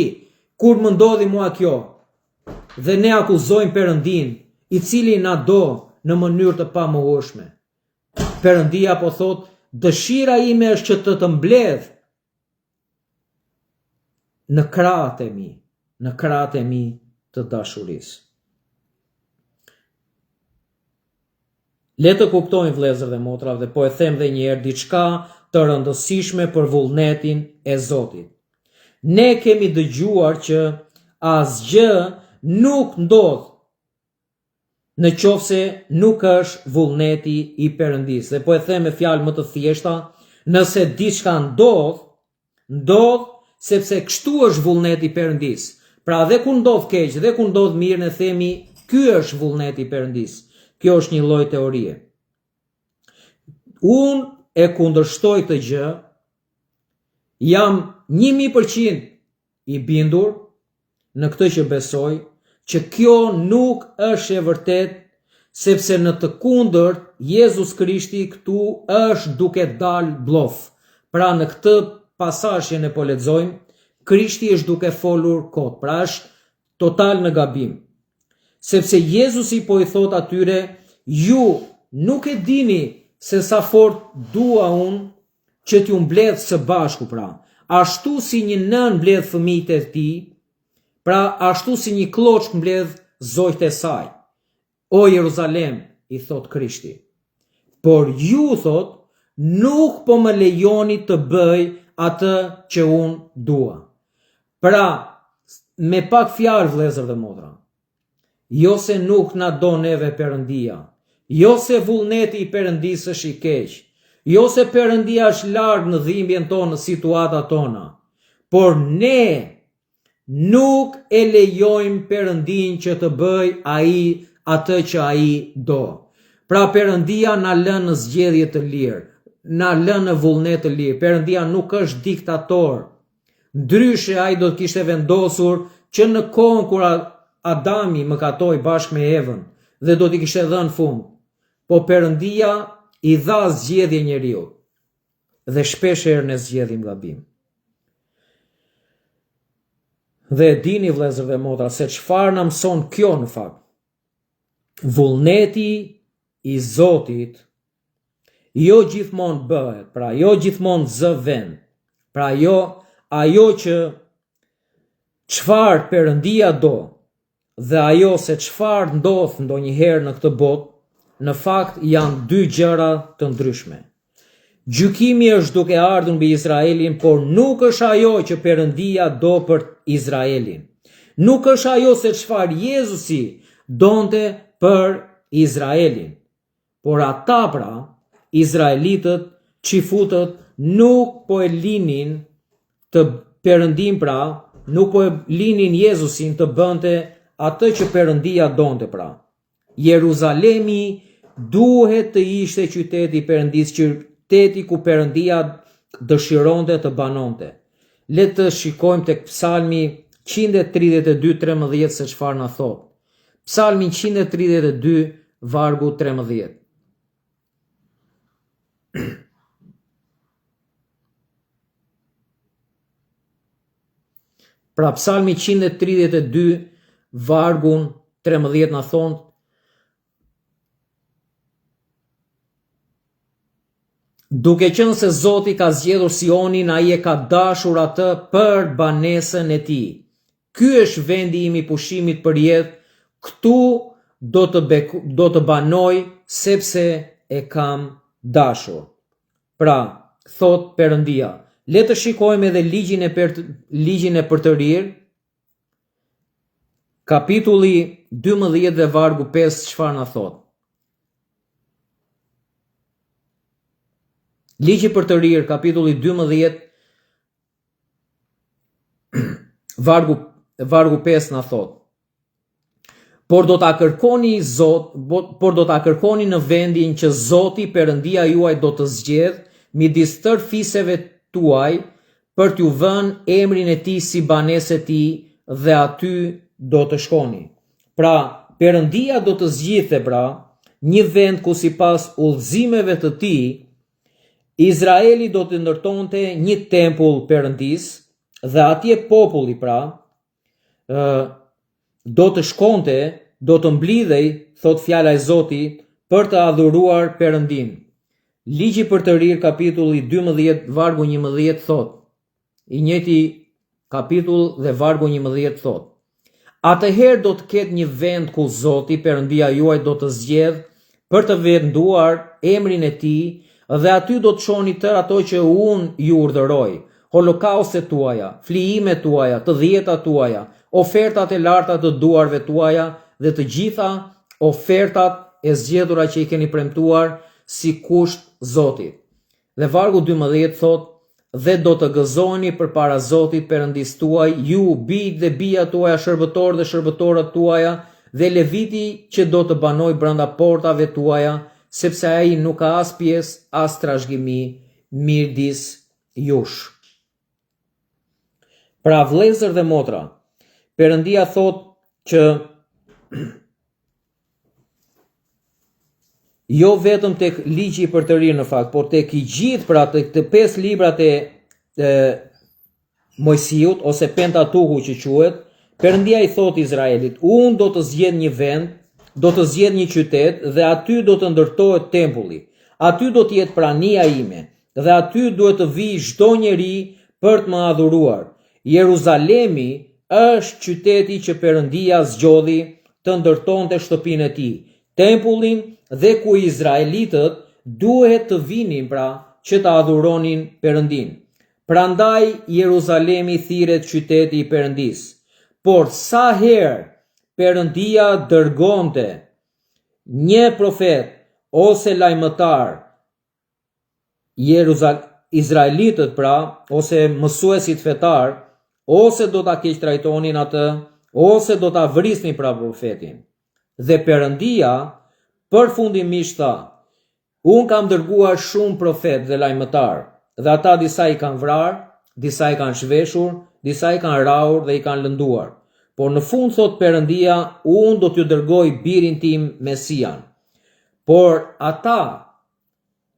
kur më ndodhi mua kjo? Dhe ne akuzojmë Perëndinë, i cili na do në mënyrë të pamohueshme. Perëndia po thotë, dëshira ime është që të të mbledh në krahët e mi, në krahët e mi të dashurisë. Le të kuptojmë vëllezër dhe motra dhe po e them dhe një herë diçka të rëndësishme për vullnetin e Zotit. Ne kemi dëgjuar që asgjë nuk ndodh në qoftë se nuk është vullneti i Perëndisë. Dhe po e them me fjalë më të thjeshta, nëse diçka ndodh, ndodh sepse kështu është vullneti i Perëndisë. Pra dhe kur ndodh keq dhe kur ndodh mirë ne themi ky është vullneti i Perëndisë. Kjo është një lloj teorie. Unë e kundërshtoj këtë gjë. Jam 1000% i bindur në këtë që besoj, që kjo nuk është e vërtetë, sepse në të kundërt Jezus Krishti këtu është duke dalë bllof. Pra në këtë pasazh që ne po lexojmë, Krishti është duke folur kot, pra është total në gabim. Sepse Jezusi po i thotë atyre, ju nuk e dini se sa fort dua unë që t'ju mbledh së bashku pra, ashtu si një nënë mbledh fëmijët e tij, pra ashtu si një klloçkë mbledh zogjtë e saj. O Jeruzalem, i thotë Krishti. Por ju, thotë, nuk po më lejoni të bëj atë që unë dua. Pra, me pak fjalë vëllezër dhe motra, Jo se nuk na do neve Perëndia, jo se vullneti i Perëndisë është i keq, jo se Perëndia është larg në dhimbjen tonë, në situatat tona, por ne nuk e lejojmë Perëndinë që të bëjë ai atë që ai do. Pra Perëndia na lë në zgjedhje të lirë, na lë në vullnet të lirë. Perëndia nuk është diktator. Ndryshe ai do të kishte vendosur që në kohën kur Adami mëkatoi bashkë me Evën dhe do t'i kishte dhënë fund. Po Perëndia i dha zgjedhje njeriut dhe shpesh herë ne zgjedhim gabim. Dhe e dini vëllezër dhe motra se çfarë na mëson kjo në fakt. Vullneti i Zotit jo gjithmonë bëhet, pra jo gjithmonë zë vend. Pra jo ajo që çfarë Perëndia do dhe ajo se çfarë ndodh ndonjëherë në këtë botë, në fakt janë dy gjëra të ndryshme. Gjykimi është duke ardhur mbi Izraelin, por nuk është ajo që Perëndia do për Izraelin. Nuk është ajo se çfarë Jezusi donte për Izraelin. Por ata pra, izraelitët, çifutët, nuk po e linin të Perëndinë pra, nuk po e linin Jezusin të bënte atë që Perëndia donte pra. Jeruzalemi duhet të ishte qyteti i Perëndisë, qyteti ku Perëndia dëshironte të banonte. Le të shikojmë tek Psalmi 132:13 se çfarë na thotë. Psalmi 132 vargu 13. Pra Psalmi 132 vargun 13 na thotë Duke qenë se Zoti ka zgjedhur Sionin, ai e ka dashur atë për banesën e tij. Ky është vendi im i pushimit për jetë, këtu do të do të banoj sepse e kam dashur. Pra, thotë Perëndia, le të shikojmë edhe ligjin e per, ligjin e përtërirë, kapitulli 12 dhe vargu 5 çfarë na thotë. Ligji i përtërirë, kapitulli 12 vargu vargu 5 na thotë. Por do ta kërkoni Zot, por do ta kërkoni në vendin që Zoti Perëndia juaj do të zgjedhë midis tërë fiseve tuaj për t'ju vënë emrin e tij si banesë e tij dhe aty do të shkoni. Pra, Perëndia do të zgjidhte pra një vend ku sipas udhëzimeve të tij Izraeli do të ndërtonte një tempull Perëndisë dhe atje populli pra ë do të shkonte, do të mblidhej, thotë fjala e Zotit, për të adhuruar Perëndinë. Ligji i përtërirë kapitulli 12 vargu 11 thotë: I njëjti kapitull dhe vargu 11 thotë: Atëherë do të ketë një vend ku Zoti, Perëndia juaj do të zgjedhë për të venduar emrin e tij. Dhe aty do të çoni tërë ato që unë ju urdhëroj, holokaustet tuaja, flijimet tuaja, të dhjetat tuaja, ofertat e larta të duarve tuaja dhe të gjitha ofertat e zgjedhura që i keni premtuar si kusht Zotit. Dhe vargu 12 thotë, dhe do të gëzoheni përpara Zotit Perëndisë tuaj, ju, bijtë dhe bijat tuaja, shërbëtorët dhe shërbëtoret tuaja, dhe leviti që do të banojë brenda portave tuaja, sepse ai nuk ka as pjesë, as trashëgimi midis jush. Pra vëllezër dhe motra, Perëndia thotë që jo vetëm tek ligji i përtërirë në fakt, por tek i gjithë pra tek të pesë librat e, e Moisiut ose Pentatuhu që quhet, Perëndia i thotë Izraelit, unë do të zgjedh një vend, do të zgjedh një qytet dhe aty do të ndërtohet tempulli. Aty do të jetë prania ime dhe aty duhet të vijë çdo njeri për të më adhuruar. Jeruzalemi është qyteti që Perëndia zgjodhi të ndërtonte shtëpinë e tij, tempullin dhe ku izraelitët duhet të vinin pra që të adhuronin Perëndinë. Prandaj Jeruzalemi thirret qyteti i Perëndisë. Por sa herë Perëndia dërgonte një profet ose lajmëtar Jeruzal Izraelitët pra, ose mësuesit fetarë, ose do ta keqtrajtonin atë, ose do ta vrisnin pra profetin. Dhe Perëndia përfundimisht tha, Unë kam dërguar shumë profetë dhe lajmëtarë, dhe ata disa i kanë vrarë, disa i kanë zhveshur, disa i kanë rrahur dhe i kanë lënduar. Por në fund thotë Perëndia, unë do t'ju dërgoj birin tim Mesian. Por ata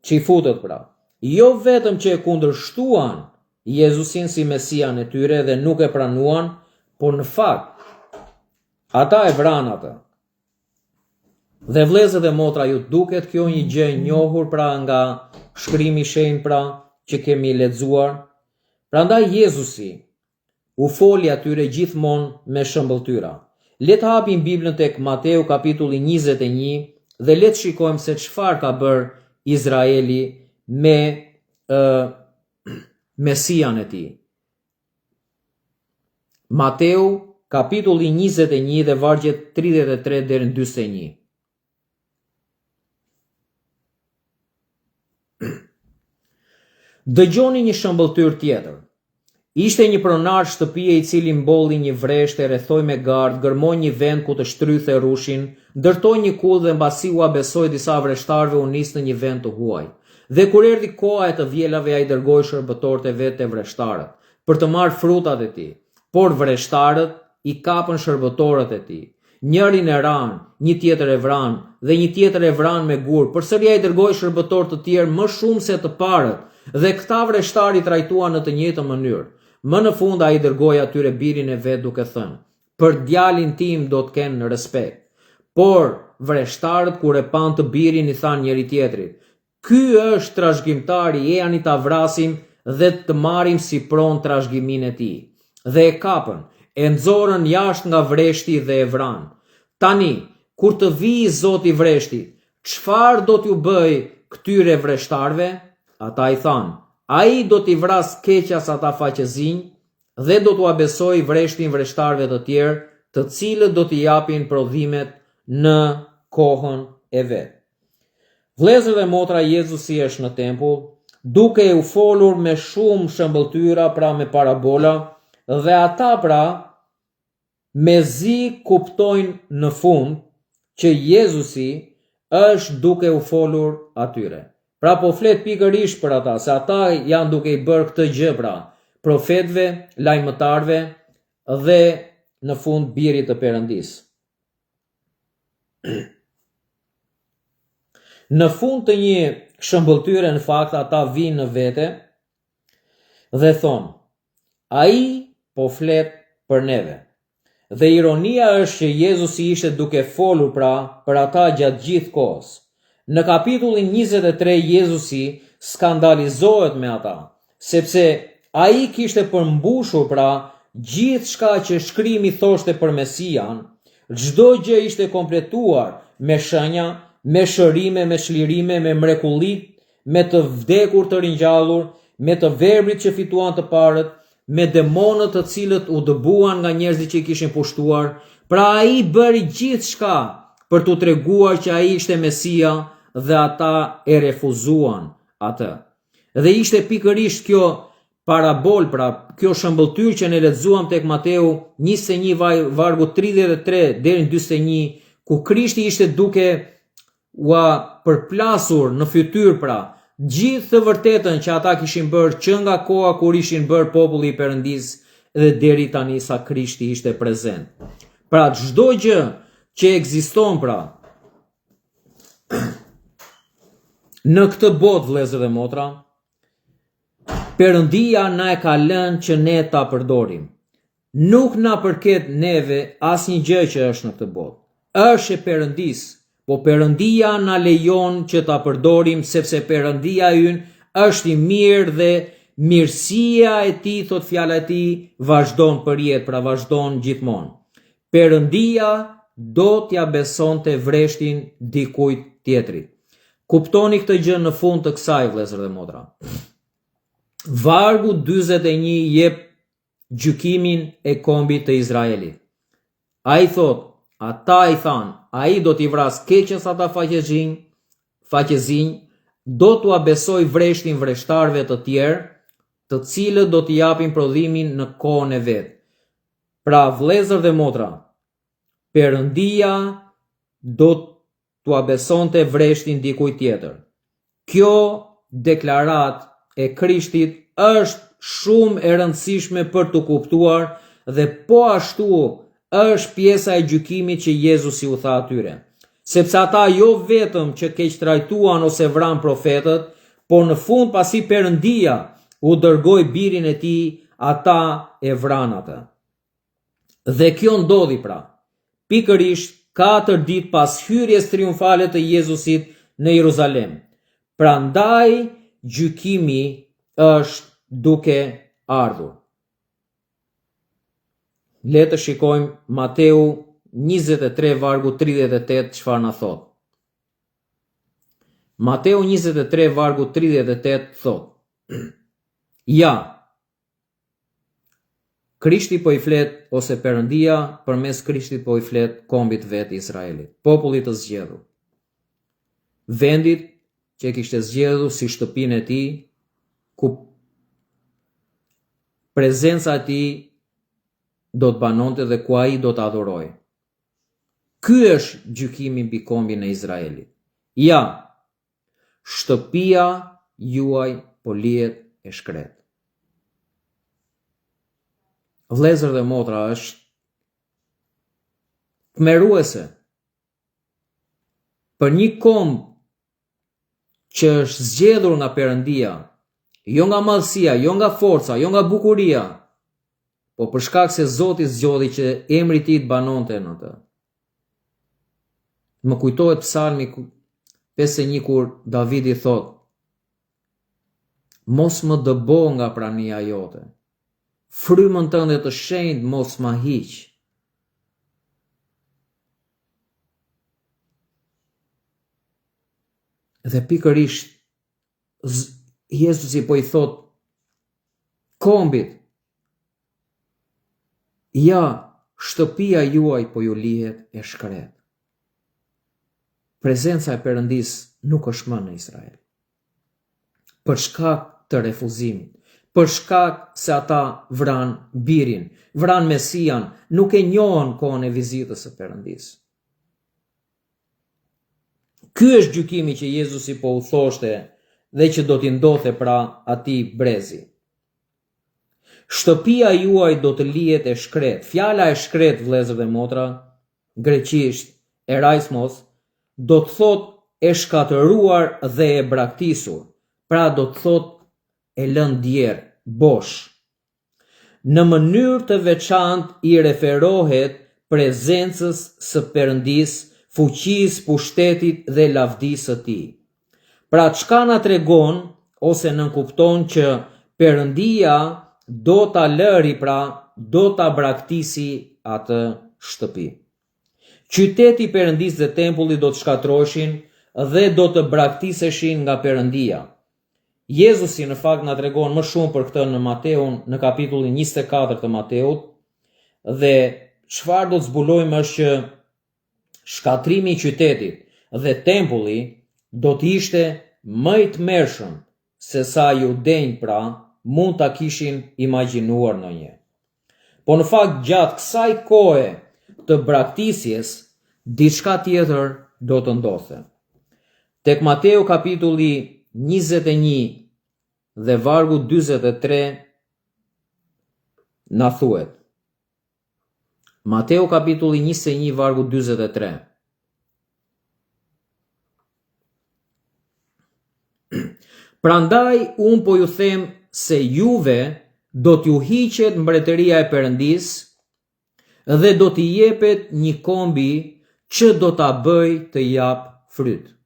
çifutët pra, jo vetëm që e kundërshtuan Jezusin si Mesian e tyre dhe nuk e pranuan, por në fakt ata e vranë atë. Dhe vëllezër dhe motra ju duket kjo një gjë e njohur pra nga shkrimi i shenjtë pra që kemi lexuar. Prandaj Jezusi u foli atyre gjithmonë me shëmbëlltyra. Le të hapim Biblën tek Mateu kapitulli 21 dhe le të shikojmë se çfarë ka bërë Izraeli me ë Mesian e tij. Mateu, kapitulli 21 dhe vargjet 33 deri në 41. Dëgjoni një shëmbëlltyrë tjetër. Ishte një pronar shtëpie i cili mbolli një vresht e rrethoi me gardh, gërmoi një vend ku të shtrydhte rrushin, ndërtoi një kullë dhe mbasi ua besoi disa vreshtarëve u nis në një vend të huaj. Dhe kur erdhi koha e të vjelave ai dërgoi shërbëtorët e vet te vreshtarët, për të marrë frutat e tij. Por vreshtarët i kapën shërbëtorët e tij. Njërin e ranë, një tjetër e vranë, dhe një tjetër e vranë me gurë. Përsëri ai dërgoi shërbëtorë të tjerë më shumë se të parët, dhe këta vreshtarë i trajtuan në të njëjtën mënyrë. Më në fund ai dërgoi atyre birin e vet duke thënë, Për djalin tim do të kenë respekt. Por, vreshtarët kur e panë të birin i thanë njëri-tjetrit, Ky është trashëgimtari, ejani ta vrasim dhe të marrim si pronë trashëgiminë e tij. Dhe e kapën, e nxorën jashtë nga vreshti dhe e vranë. Tani, kur të vijë i zoti i vreshtit, çfarë do t'u bëjë këtyre vreshtarëve? Ata i thanë, Ai do t'i vrasë keqas ata faqezinj dhe do t'ua besojë vreshtin vreshtarëve të tjerë, të cilët do t'i japin prodhimet në kohën e vet. Vëllezër dhe motra Jezusi është në tempull, duke u folur me shumë shëmbëlltyra, pra me parabola, dhe ata pra mezi kuptojnë në fund që Jezusi është duke u folur atyre. Pra po flet pikërisht për ata, se ata janë duke i bërë këtë gjë pra, profetëve, lajmëtarëve dhe në fund birit të Perëndisë. Në fund të një shëmbëlltyre në fakt ata vijnë në vete dhe thonë, ai po flet për neve. Dhe ironia është që Jezusi ishte duke folur pra për ata gjatë gjithë kohës. Në kapitullin 23 Jezusi skandalizohet me ata, sepse ai kishte përmbushur pra gjithçka që shkrimi thoshte për Mesian, çdo gjë ishte kompletuar me shenja, me shërime, me çlirime, me mrekullitë, me të vdekur të ringjallur, me të verbrit që fituan të parët, me demonët të cilët u dëbuan nga njerëzit që i kishin pushtuar. Pra ai bëri gjithçka për t'u treguar që ai ishte Mesia dhe ata e refuzuan atë. Dhe ishte pikërisht kjo parabolë, pra kjo shëmbëlltyrë që ne lexuam tek Mateu 21 vargu 33 deri në 41, ku Krishti ishte duke ua përplasur në fytyrë pra gjithë të vërtetën që ata kishin bërë që nga koha kur ishin bërë populli i Perëndisë dhe deri tani sa Krishti ishte prezent. Pra çdo gjë që ekziston pra në këtë botë vëllezër dhe motra, Perëndia na e ka lënë që ne ta përdorim. Nuk na përket neve asnjë gjë që është në këtë botë. Është e Perëndisë, po Perëndia na lejon që ta përdorim sepse Perëndia ynë është i mirë dhe mirësia e tij, thotë fjala e tij, vazhdon përjetë, pra vazhdon gjithmonë. Perëndia do t'ia besonte vreshtin dikujt tjetrit. Kuptoni këtë gjë në fund të kësaj, vëllezër dhe motra. Vargu 41 jep gjykimin e kombit të Izraelit. Ai thotë, ata i thanë, ai do t'i vrasë keqas ata faqezinj, faqezinj, do t'ua besojë vreshtin vreshtarëve të tjerë, të cilët do t'i japin prodhimin në kohën e vet. Pra, vëllezër dhe motra, Perëndia do t'ua besonte vreshtin dikujt tjetër. Kjo deklaratë e Krishtit është shumë e rëndësishme për t'u kuptuar dhe po ashtu është pjesa e gjykimit që Jezusi u tha atyre. Sepse ata jo vetëm që keqtrajtuan ose vranë profetët, por në fund pasi Perëndia u dërgoi birin e tij, ata e vranë atë. Dhe kjo ndodhi pra, pikërisht katër ditë pas hyrjes triumfale të Jezusit në Jeruzalem. Prandaj gjykimi është duke ardhur. Le të shikojmë Mateu 23 vargu 38 çfarë na thotë. Mateu 23 vargu 38 thotë: Ja, Krishti po i flet ose Perëndia përmes Krishtit po i flet kombit vet Izraelit, popullit të zgjedhur. Vendit që e kishte zgjedhur si shtëpinë e tij, ku prezenca e tij do të banonte dhe ku ai do të adhurohej. Ky është gjykimi mbi kombin e Izraelit. Ja, Shtëpia juaj po lihet e shkretë. Vëllezër dhe motra është tmerruese për një komb që është zgjedhur nga Perëndia, jo nga madhësia, jo nga forca, jo nga bukuria, po për shkak se Zoti zgjodhi që emri i tij të banonte në të. Më kujtohet psalmi 51 kur Davidi thotë Mos më dëbo nga prania jote. Frymën tënde të shenjtë mos ma hiq. Dhe pikërisht Jezusi po i thotë kombit, ja, shtëpia juaj po ju lihet e shkretë. Prezenca e Perëndisë nuk është më në Izrael. Për shkak të refuzimit, për shkak se ata vranë birin, vranë Mesian, nuk e njohën kohën e vizitës së Perëndisë. Ky është gjykimi që Jezusi po u thoshte dhe që do t'i ndodhte pra atij brezi. Shtëpia juaj do të lihet e shkretë. Fjala e shkretë, vëllezër dhe motra, greqisht eraismos, do të thotë e shkatërruar dhe e braktisur. Pra do të thotë e lënë djerrë, bosh. Në mënyrë të veçantë i referohet prezencës së Perëndisë, fuqisë, pushtetit dhe lavdisë së Tij. Pra çka na tregon ose nënkupton që Perëndia do ta lëri pra do ta braktisi atë shtëpi. Qyteti i Perëndisë dhe tempulli do të shkatërroheshin dhe do të braktiseshin nga Perëndia. Jezusi në fakt na tregon më shumë për këtë në Mateun në kapitullin 24 të Mateut dhe çfarë do të zbulojmë është që shkatërrimi i qytetit dhe tempulli do të ishte më i tmerrshëm se sa judenjtë pra mund ta kishin imagjinuar ndonjëherë. Po në fakt gjatë kësaj kohe të braktisjes diçka tjetër do të ndodhte. Tek Mateu kapitulli 21 dhe vargu 43 na thuhet. Mateu kapitulli 21 vargu 43. Prandaj unë po ju them se juve do t'ju hiqet mbretëria e Perëndisë dhe do t'i jepet një kombi që do ta bëjë të japë fryt.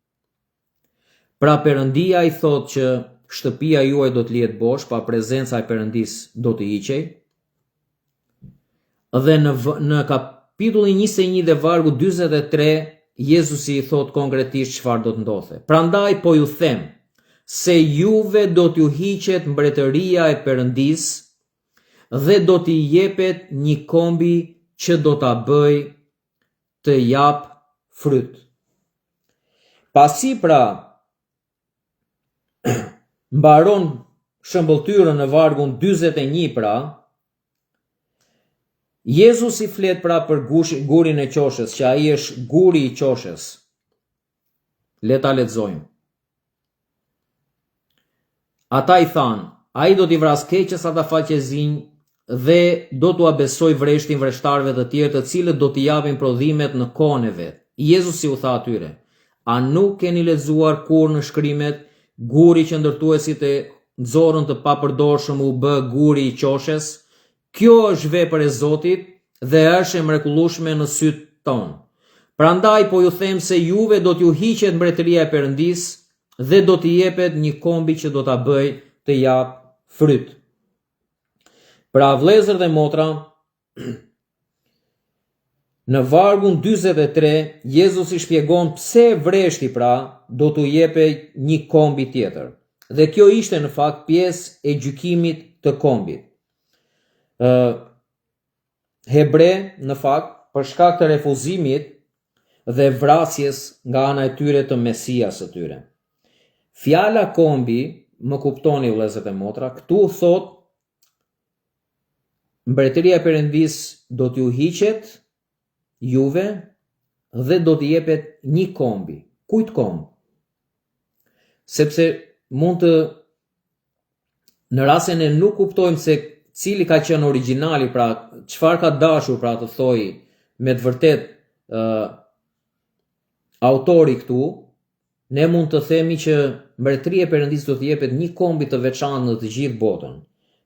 Pra Perëndia i thotë që shtëpia juaj do të lihet bosh, pa prezenca e Perëndisë do të hiqej. Dhe në në kapitullin 21 dhe vargu 43 Jezusi i thotë konkretisht çfarë do të ndodhte. Prandaj po ju them se juve do t'ju hiqet mbretëria e Perëndisë dhe do t'i jepet një kombi që do ta bëjë të japë fryt. Pasi pra mbaron shëmbëlltyrën në vargun 41 pra, Jezusi flet pra për gush, gurin e qoshes, që ai është guri i qoshes. Le ta lexojmë. Ata i thanë, ai do t'i vrasë keqas ata faqezinj dhe do t'ua besojë vreshtin vreshtarëve të tjerë të cilët do t'i japin prodhimet në kohën e vet. Jezusi u tha atyre, A nuk keni lexuar kurrë në shkrimet, guri që ndërtuesit e nxorën të papërdorshëm u bë guri i qoshes? Kjo është vepër e Zotit dhe është e mrekullueshme në sytë tanë. Prandaj po ju them se juve do t'ju hiqet mbretëria e Perëndisë dhe do t'i jepet një kombi që do ta bëjë të japë fryt. Pra vëllezër dhe motra, në vargun 43, Jezusi shpjegon pse vreshti pra do t'u jepej një kombi tjetër. Dhe kjo ishte në fakt pjesë e gjykimit të kombit. Ë hebre në fakt për shkak të refuzimit dhe vrasjes nga ana e tyre të Mesias së tyre. Fjala kombi, më kuptoni vëllezër dhe motra, këtu thotë Mbretëria e Perëndisë do t'ju hiqet juve dhe do t'i jepet një kombi. Kujt komb? Sepse mund të në rast se ne nuk kuptojmë se cili ka qenë origjinali, pra çfarë ka dashur pra të thojë me të vërtetë uh, autori këtu, ne mund të themi që mbretëria e Perëndisë do t'i jepet një kombi të veçantë në të gjithë botën.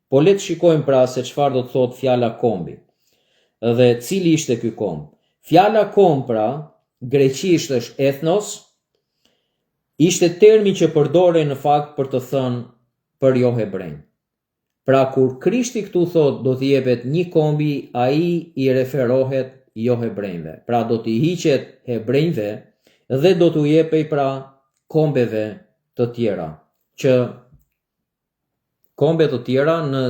Po le të shikojmë pra se çfarë do të thotë fjala kombi. Dhe cili ishte ky komb? Fjala komb pra, greqisht është ethnos, Ishte termi që përdorej në fakt për të thënë për johebrenj. Pra kur Krishti këtu thotë do t'i jepet një kombi ai i referohet johebrenjve. Pra do t'i hiqet hebrenjve dhe do t'u jepej pra kombeve të tjera, që Kombe të tjera në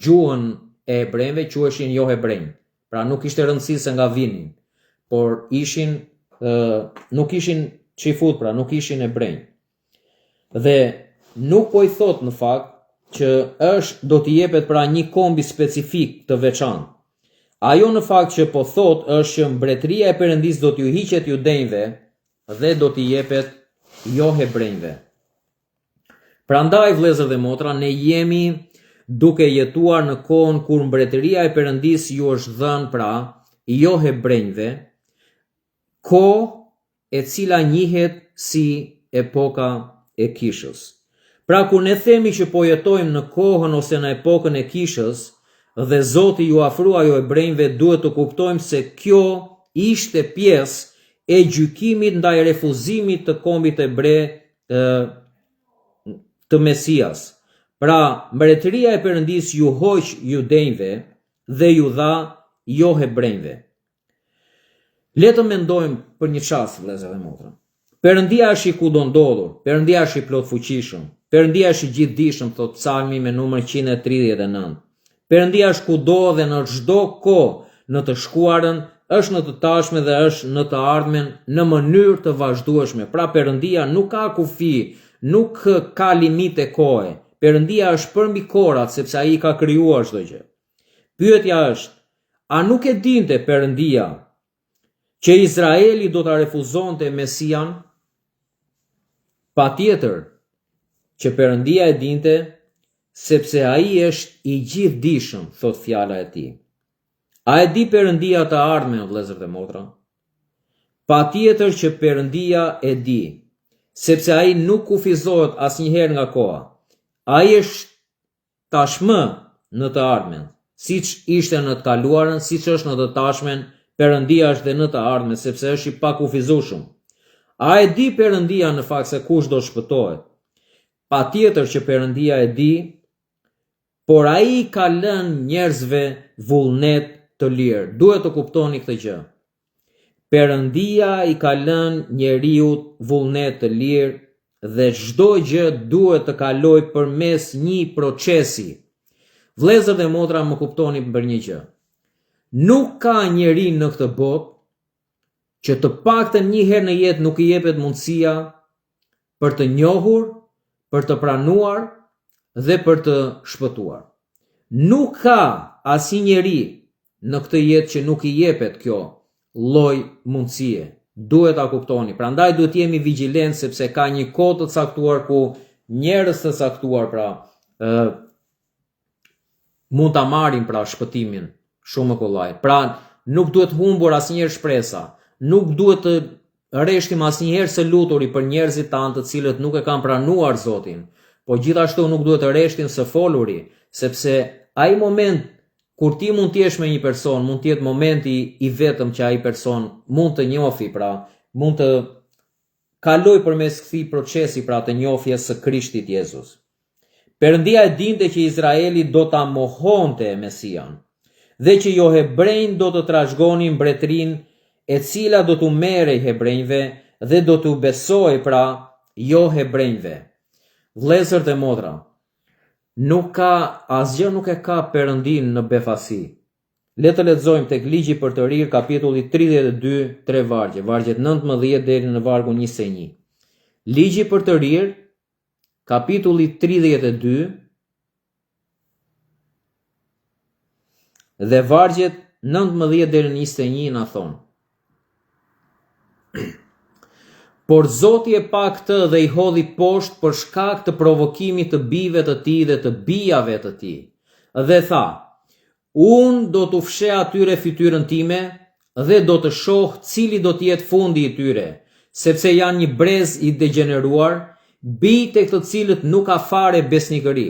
gjuhën e hebrenjve quheshin johebrenj. Pra nuk kishte rëndësi se nga vinin, por ishin ë nuk ishin çifut, pra nuk ishin hebrenj. Dhe nuk po i thotë në fakt që është do t'i jepet pra një kombi specifik të veçantë. Ajo në fakt që po thotë është që mbretëria e Perëndisë do t'ju hiqet judenjve dhe do t'i jepet johebrenjve. Prandaj, vëllezër dhe motra, ne jemi duke jetuar në kohën kur mbretëria e Perëndisë ju është dhënë pra johebrenjve, kohë e cila njihet si epoka e kishës. Pra kur ne themi që po jetojmë në kohën ose në epokën e kishës dhe Zoti iu afrua johebrenjve, duhet të kuptojmë se kjo ishte pjesë e gjykimit ndaj refuzimit të kombit hebre të Mesias. Pra, mbretëria e Perëndisë iu hoq judenjve dhe iu dha johebrenjve. Le të mendojmë për një çast, vëllezër dhe motra. Perëndia është i kudondodhur, Perëndia është i plotfuqishëm, Perëndia është i gjithëdijshëm, thotë Psalmi me numër 139. Perëndia është kudo dhe në çdo kohë, në të shkuarën, është në të tashmen dhe është në të ardhmen në mënyrë të vazhdueshme. Pra Perëndia nuk ka kufi, nuk ka limite kohe. Perëndia është përmbi kohërat sepse ai ka krijuar çdo gjë. Pyetja është, a nuk e dinte Perëndia Që Izraeli do ta refuzonte Mesian? Patjetër që Perëndia e dinte, sepse ai është i gjithëdijshëm, thotë fjala e tij. A e di Perëndia të ardhmen, vëllezër dhe motra? Patjetër që Perëndia e di, sepse ai nuk kufizohet asnjëherë nga koha. Ai është Tashmë në të ardhmen, siç ishte në të kaluarën, siç është në të tashmen, Perëndia është dhe në të ardhmen, sepse është i pakufizueshëm. A e di Perëndia në fakt se kush do të shpëtohet? Patjetër që Perëndia e di, por ai i ka lënë njerëzve vullnet të lirë. Duhet të kuptoni këtë gjë. Perëndia i ka lënë njeriut vullnet të lirë dhe çdo gjë duhet të kalojë përmes një procesi. Vëllezër dhe motra më kuptoni për një gjë. Nuk ka njeri në këtë botë që të paktën një herë në jetë nuk i jepet mundësia për të njohur, për të pranuar dhe për të shpëtuar. Nuk ka asnjë njeri në këtë jetë që nuk i jepet kjo lloj mundësie. Duhet ta kuptoni. Prandaj duhet të jemi vigjilent sepse ka një kohë të caktuar ku njerëz të caktuar pra ë mund ta marrin pra shpëtimin shumë më kollaj. Pra nuk duhet humbur asnjëherë shpresa, nuk duhet të reshtim asnjëherë së luturi për njerëzit tanë të cilët nuk e kanë pranuar Zotin, po gjithashtu nuk duhet të reshtim së foluri, sepse ai moment kur ti mund të jesh me një person, mund të jetë momenti i vetëm që ai person mund të njofi, pra mund të kalojë përmes këtij procesi pra të njohjes së Krishtit Jezus. Perëndia e dinte që Izraeli do ta mohonte Mesian dhe që johebrenjtë do të trashëgonin mbretërinë e cila do t'u merrej hebrenjve dhe do t'u besohej pra johebrenjve. Vëllezër dhe motra, nuk ka asgjë nuk e ka Perëndinë në befasi. Le të lexojmë tek Ligji i Përtërirë kapitulli 32, tre vargje, vargjet 19 deri në vargun 21. Ligji i Përtërirë Kapitulli 32 dhe vargjet 19 deri në 21 na thonë. Por Zoti e pa këtë dhe i hodhi poshtë për shkak të provokimit të bijve të tij dhe të bijave të tij. Dhe tha, Unë do t'u fsheh atyre fytyrën time dhe do të shoh cili do të jetë fundi i tyre, sepse janë një brez i degjeneruar, bij tek të cilët nuk ka fare besnikëri.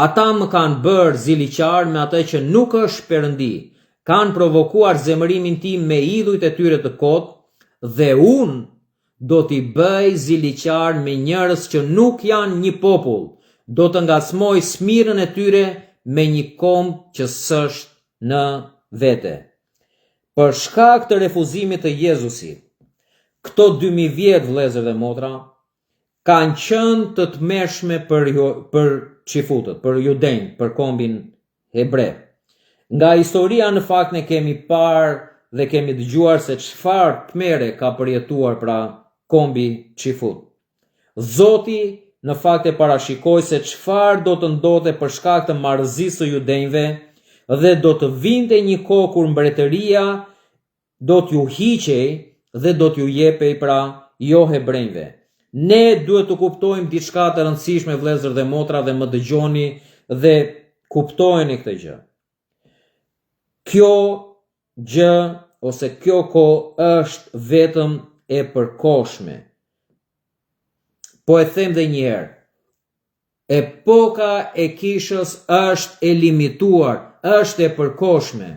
Ata më kanë bërë ziliqar me atë që nuk është Perëndi, kanë provokuar zemërimin tim me idhujt e tyre të kotë, dhe unë Do t'i bëj ziliqar me njerëz që nuk janë një popull, do të ngacmoj smirën e tyre me një komb që s'është në vete. Për shkak të refuzimit të Jezusit, këto 2000 vjet vëllezër dhe motra kanë qenë të tmerrshme për për çifutët, për judenjtë, për kombin hebre. Nga historia në fakt ne kemi parë dhe kemi dëgjuar se çfarë tmerre ka përjetuar pra kombi çifut. Zoti në fakt e parashikoi se çfarë do të ndodhte për shkak të marrëzisë së judenjve dhe do të vinte një kohë kur mbretëria do t'ju hiqej dhe do t'ju jepej pra jo hebrenjve. Ne duhet të kuptojmë diçka të rëndësishme vëllezër dhe motra dhe më dëgjoni dhe kuptojeni këtë gjë. Kjo gjë ose kjo kohë është vetëm e përkohshme. Po e them dhe një herë, Epoka e kishës është e limituar, është e përkohshme.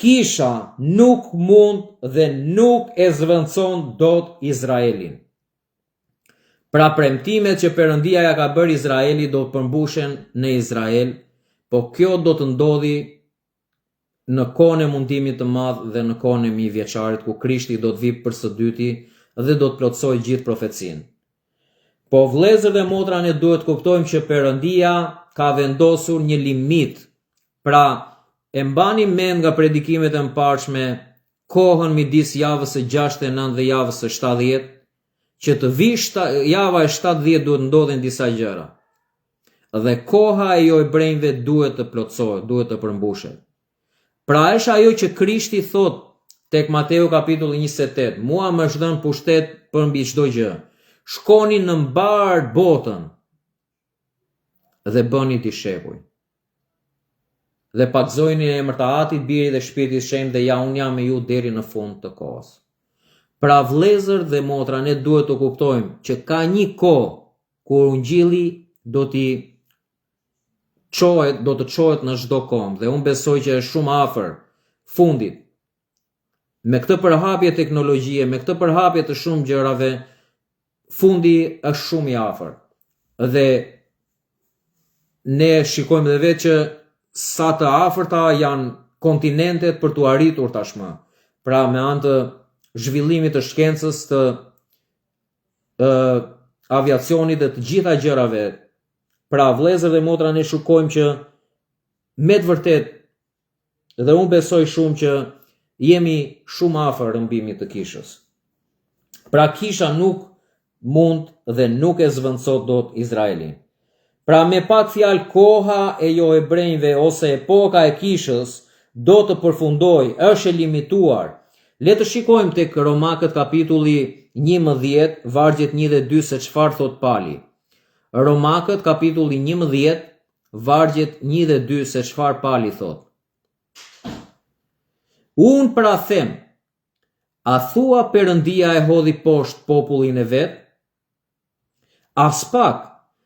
Kisha nuk mund dhe nuk e zëvendëson dot Izraelin. Pra premtimet që Perëndia ia ka bërë Izraelit do të përmbushen në Izrael, po kjo do të ndodhi në kohën e mundimit të madh dhe në kohën e mijëvjeçarit ku Krishti do të vijë për së dyti dhe do të plotësojë gjithë profecinë. Po vëllezër dhe motra ne duhet të kuptojmë që Perëndia ka vendosur një limit. Pra, e mbani mend nga predikimet e mëparshme kohën midis javës së 69 dhe javës së 70, që të vijë shta, java e 70 duhet ndodhin disa gjëra. Dhe koha e johebrenjve duhet të plotësohet, duhet të përmbushet. Pra është ajo që Krishti thotë tek Mateu kapitulli 28, mua më është dhënë pushtet përmbi çdo gjë. Shkoni në mbarë botën dhe bëni dishepuj. Dhe pagëzojini në emër të Atit, Birit dhe Shpirtit Shenjt dhe ja unë jam me ju deri në fund të kohës. Pra vëllezër dhe motra ne duhet të kuptojmë që ka një kohë kur ungjilli do t'i çohet, do të çohet në çdo komb dhe unë besoj që është shumë afër fundit. Me këtë përhapje teknologjie, me këtë përhapje të shumë gjërave, fundi është shumë i afër. Dhe ne shikojmë dhe vetë që sa të afërta janë kontinentet për t'u arritur tashmë. Pra me anë të zhvillimit të shkencës të ë aviacionit dhe të gjitha gjërave. Pra vëllezër dhe motra ne shikojmë që me të vërtetë dhe unë besoj shumë që jemi shumë afër rrëmbimit të kishës. Pra kisha nuk mund dhe nuk e zëvendëson dot Izraelin. Pra me pak fjalë koha e johebrenjve ose epoka e kishës do të përfundojë, është e limituar. Le të shikojmë tek Romakët kapitulli 11, vargjet 1 dhe 2 se çfarë thotë Pali. Romakët kapitulli 11, vargjet 1 dhe 2 se çfarë Pali thotë. Unë pra them, a thua Perëndia e hodhi poshtë popullin e vet? Aspak,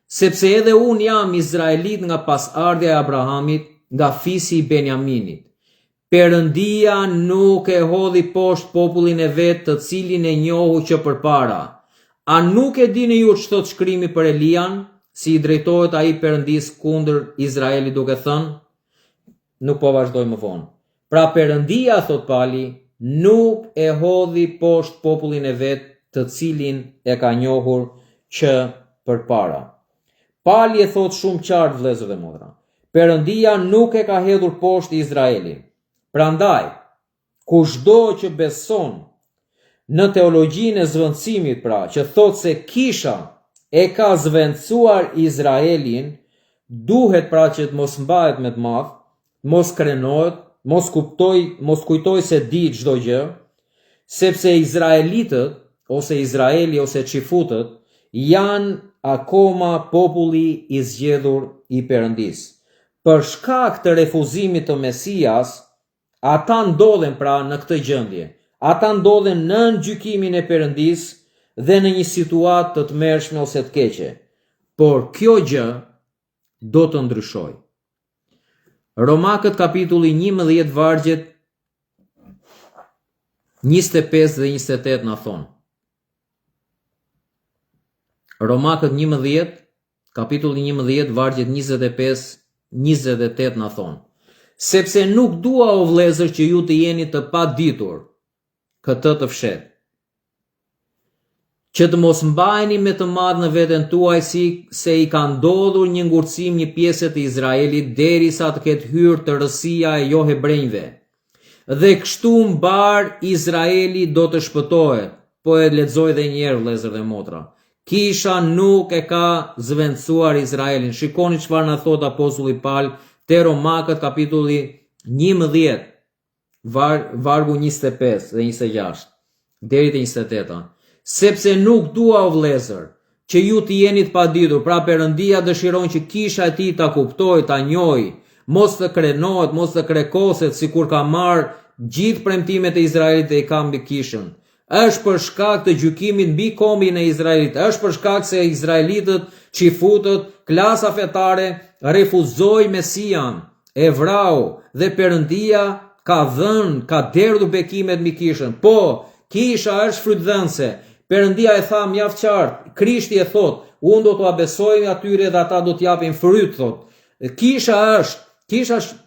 sepse edhe unë jam izraelit nga pasardhja e Abrahamit, nga fisi i Benjaminit. Perëndia nuk e hodhi poshtë popullin e vet të cilin e njohu që përpara. A nuk e dini ju ç'thotë shkrimi për Elian, si i drejtohet ai Perëndisë kundër Izraelit duke thënë? Nuk po vazhdoj më vonë. Pra Perëndia, thotë Pali, nuk e hodhi poshtë popullin e vet të cilin e ka njohur që përpara. Pali e thotë shumë qartë vëllezër dhe motra. Perëndia nuk e ka hedhur poshtë Izraelin. Prandaj, Kushdo që beson në teologjinë e zëvendësimit, pra, që thotë se kisha e ka zëvendësuar Izraelin, duhet pra që të mos mbahet me të madh, mos krenohet, mos kuptoj, mos kujtojë se di çdo gjë, sepse izraelitët ose Izraeli ose çifutët janë akoma populli i zgjedhur i Perëndisë. Për shkak të refuzimit të Mesias, Ata ndodhen pra në këtë gjendje. Ata ndodhen nën gjykimin e Perëndisë dhe në një situatë të tmerrshme ose të keqe. Por kjo gjë do të ndryshojë. Romakët kapitulli 11 vargjet 25 dhe 28 na thonë. Romakët 11 Kapitulli 11, vargjet 25, 28 na thonë. Sepse nuk dua o vëllezër që ju të jeni të paditur këtë të fshehtë. Që të mos mbaheni me të madh në veten tuaj si se i ka ndodhur një ngurtësim një pjese të Izraelit derisa të ketë hyrë tërësia e johebrenjve. Dhe kështu mbarë Izraeli do të shpëtohet. Po e lexoj dhe një herë vëllezër dhe motra. Kisha nuk e ka zëvendësuar Izraelin. Shikoni çfarë na thotë apostulli Pal te Romakët kapitulli 11, var, vargu 25 dhe 26 deri te 28-a. Sepse nuk dua o vëllezër, që ju të jeni të paditur, pra Perëndia dëshiron që kisha e tij ta kuptojë, ta njohë, mos të krenohet, mos të krekoset sikur ka marrë gjithë premtimet e Izraelit dhe i ka mbi kishën. Është për shkak të gjykimit mbi kombin e Izraelit, është për shkak se izraelitët, çifutët, klasa fetare refuzoi Mesian, e vrau dhe Perëndia ka dhënë, ka derdhur bekimet mbi kishën. Po, kisha është frytdhënëse. Perëndia e tha mjaft qartë, Krishti e thotë, unë do t'ua besoj atyre dhe ata do t'japin fryt, thotë. Kisha është, kisha është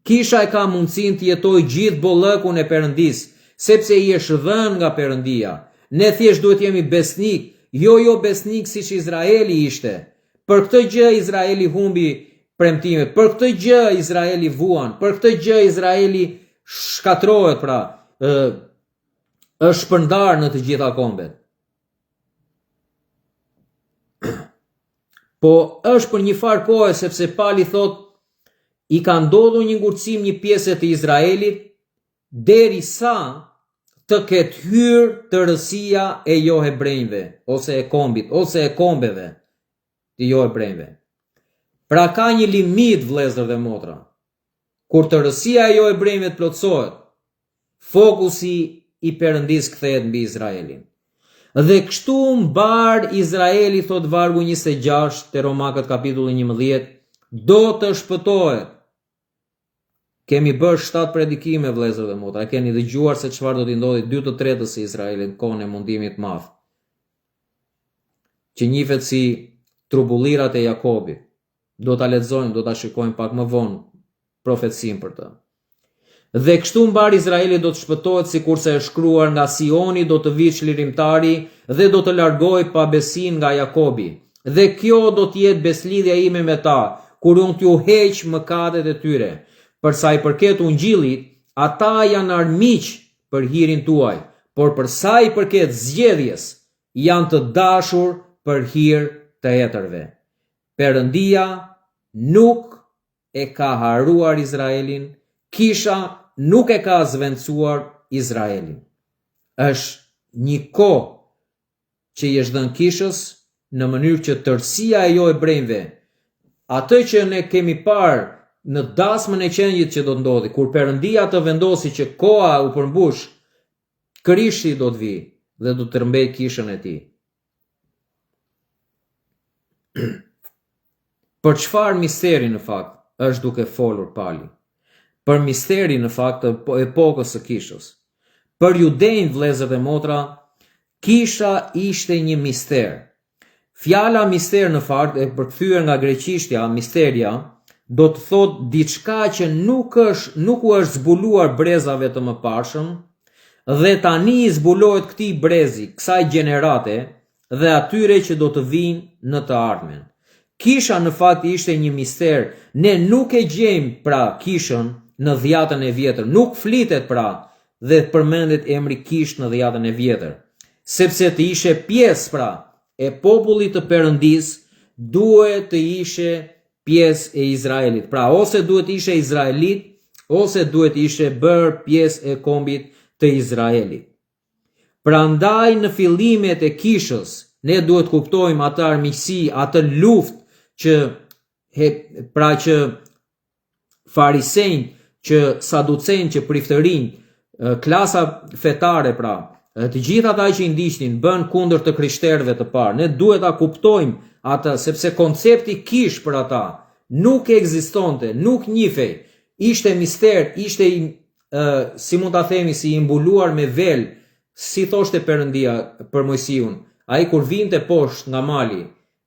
Kisha e ka mundësinë të jetojë gjithë bollëkun e Perëndisë, sepse i është dhënë nga Perëndia. Ne thjesht duhet të jemi besnik, jo jo besnik siç Izraeli ishte. Për këtë gjë Izraeli humbi premtimet, për këtë gjë Izraeli vuan, për këtë gjë Izraeli shkatërrohet pra, ë është shpërndarë në të gjitha kombet. Po është për një farë kohe sepse Pali thotë i ka ndodhur një ngurtësim një pjese të Izraelit derisa të ketë hyrë tërësia e johebrenjve ose e kombit ose e kombeve të johebrenjve. Pra ka një limit vëllezër dhe motra. Kur tërësia e johebrenjve të plotësohet, fokusi i Perëndisë kthehet mbi Izraelin. Dhe kështu mbarë Izraeli, thotë vargu 26 te Romakët kapitulli 11, do të shpëtohet. Kemi bërë 7 predikime vëllezër dhe motra, e keni dëgjuar se çfarë do t'i ndodhi 2 të tretës së Izraelit në kohën e mundimit të madh. Që njihet si trubullirat e Jakobit. Do ta lexojmë, do ta shikojmë pak më vonë profecinë për të. Dhe kështu mbarë Izraeli do të shpëtohet sikurse është shkruar nga Sioni do të vijë çlirimtari dhe do të largojë pabesinë nga Jakobi. Dhe kjo do të jetë besëlidhja ime me ta, kur unë t'u heq mëkatet e tyre. Për sa i përket ungjillit, ata janë armiq për hirin tuaj, por për sa i përket zgjedhjes, janë të dashur për hir të etërve. Perëndia nuk e ka harruar Izraelin, kisha nuk e ka zëvendësuar Izraelin. Është një kohë që i është dhënë kishës në mënyrë që tërësia e johebrenjve, atë që ne kemi parë në dasmën e qengjit që do të ndodhi, kur Perëndia të vendosi që koha u përmbush, Krishti do të vijë dhe do të rrëmbejë kishën e tij. Për çfarë misteri në fakt është duke folur Pali? Për misterin në fakt të epokës së kishës. Për judenjtë vëllezër dhe motra, kisha ishte një mister. Fjala mister në fakt e përkthyer nga greqishtja misteria do të thotë diçka që nuk është nuk u është zbuluar brezave të mëparshëm dhe tani i zbulohet këtij brezi, kësaj gjenerate dhe atyre që do të vijnë në të ardhmen. Kisha në fakt ishte një mister, ne nuk e gjejmë pra kishën në dhjatën e vjetër, nuk flitet pra dhe përmendet emri kishë në dhjatën e vjetër. Sepse të ishe pjesë pra e popullit të Perëndisë, duhet të ishe pjesë e Izraelit. Pra ose duhet të ishe izraelit, ose duhet të ishe bërë pjesë e kombit të Izraelit. Prandaj në fillimet e kishës, ne duhet të kuptojmë atë armiqësi, atë luftë që he, pra që farisenjtë, që saducenjtë, që priftërinjtë, klasa fetare pra, të gjithë ata që i ndiqnin bënë kundër të krishterëve të parë. Ne duhet ta kuptojmë atë sepse koncepti kishë për ata nuk ekzistonte, nuk njihej. Ishte mister, ishte i ë si mund ta themi si i mbuluar me vel, si thoshte Perëndia për Moisiun. Ai kur vinte poshtë nga mali,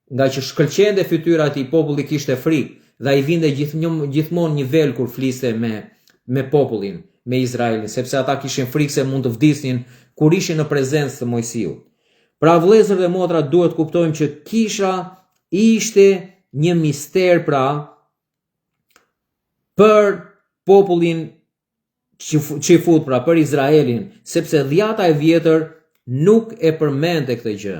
Ngaqë shkëlqente fytyra e tij, populli kishte frikë dhe ai vinte gjithnjë gjithmonë një vel kur fliste me me popullin, me Izraelin, sepse ata kishin frikë se mund të vdisnin kur ishin në prezencë të Moisiut. Pra vëllezër dhe motra duhet të kuptojmë që kisha ishte një mister pra për popullin çifut pra për Izraelin, sepse dhjata e vjetër nuk e përmendte këtë gjë,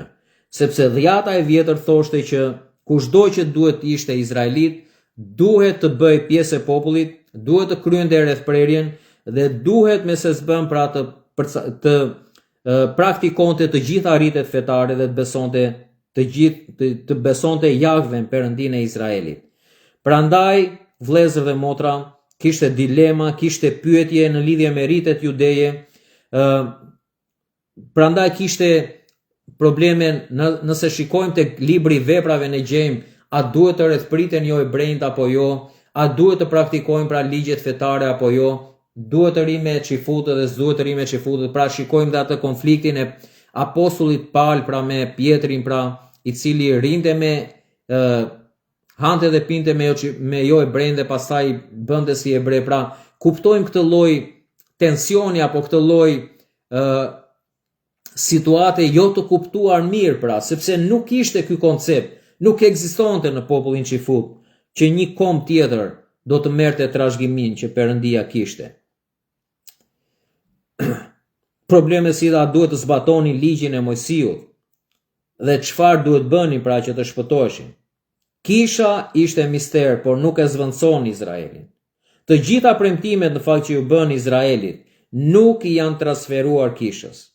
sepse dhjata e vjetër thoshte që kushdo që duhet të ishte izraelit, duhet të bëhej pjesë e popullit, duhet të kryente rrethprerjen dhe duhet me se s'bën pra të të praktikonte të gjitha ritet fetare dhe të besonte të gjithë të, të besonte Jahven, Perëndinë e Izraelit. Prandaj, vëllezër dhe motra, kishte dilema, kishte pyetje në lidhje me ritet judeje, ë prandaj kishte probleme në, nëse shikojmë tek libri i veprave ne gjejmë a duhet të rrethpriten johebrenjtë apo jo, a duhet të praktikojnë pra ligjet fetare apo jo, duhet të rrimë me çifutët dhe s'duhet të rrimë me çifutët, pra shikojmë dhe atë konfliktin e apostullit Pal pra me Pjetrin pra i cili rrinte me ë hante dhe pinte me jo me johebrenj dhe pastaj bënte si hebre, pra kuptojmë këtë lloj tensioni apo këtë lloj ë situate jo të kuptuar mirë pra, sepse nuk ishte ky koncept, nuk ekzistonte në popullin çifut që një komb tjetër do të merrte trashëgiminë që Perëndia kishte. Probleme si a duhet të zbatonin ligjin e Mojsiut dhe çfarë duhet bënin pra që të shpëtoheshin. Kisha ishte mister, por nuk e zëvendëson Izraelin. Të gjitha premtimet në fakt që iu bënë Izraelit nuk i janë transferuar kishës.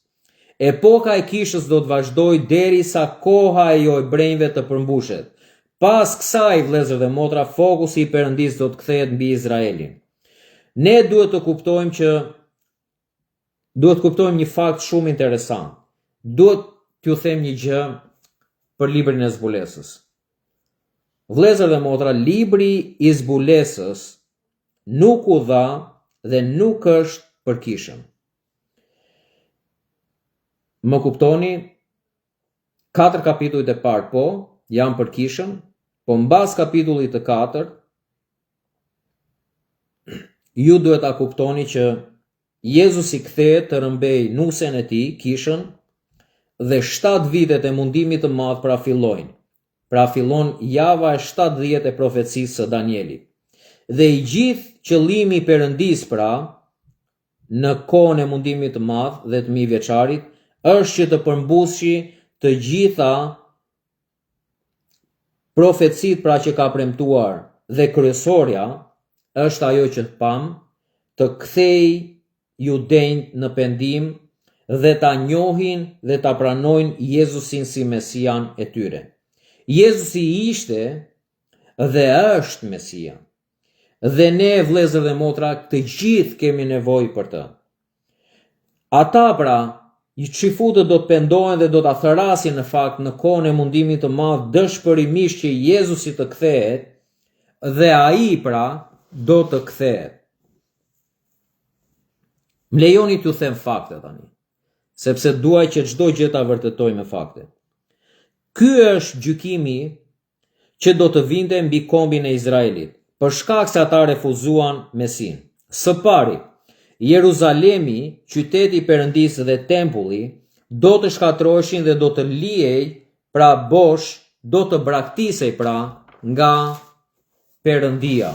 Epoka e kishës do të vazhdojë derisa koha e johebrenjve të përmbushet. Pas kësaj, vëllezër dhe motra, fokusi i Perëndisë do të kthehet mbi Izraelin. Ne duhet të kuptojmë që duhet të kuptojmë një fakt shumë interesant. Duhet t'ju them një gjë për librin e zbulesës. Vëllezër dhe motra, libri i zbulesës nuk u dha dhe nuk është për kishën. Më kuptoni? Katër kapitujt e parë po, janë për kishën, po mbas kapitullit të katërt, ju duhet ta kuptoni që Jezusi kthehet të rrëmbejë nusen e tij, kishën, dhe shtatë vitet e mundimit të madh pra fillojnë. Pra fillon java e 70 e profecisë së Danielit. Dhe i gjithë qëllimi i Perëndisë pra, në kohën e mundimit të madh dhe të mijëvjeçarit, është që të përmbushi të gjitha Profecitë pra që ka premtuar dhe kryesorja është ajo që pamë, të kthejë judenjtë në pendim dhe ta njohin dhe ta pranojnë Jezusin si Mesian e tyre. Jezusi ishte dhe është Mesia. Dhe ne vëllezër dhe motra të gjithë kemi nevojë për të. Ata pra, çifutët do të pendohen dhe do ta thërrasin në fakt në kohën e mundimit të madh dëshpërimisht që Jezusi të kthehet dhe ai pra do të kthehet. Më lejoni t'ju them fakte tani, sepse dua që çdo gjë ta vërtetoj me fakte. Ky është gjykimi që do të vinte mbi kombin e Izraelit, për shkak se ata refuzuan Mesinë. Së pari, Jeruzalemi, qyteti i Perëndisë dhe tempulli, do të shkatërroheshin dhe do të lihej pra bosh, do të braktisej pra nga Perëndia.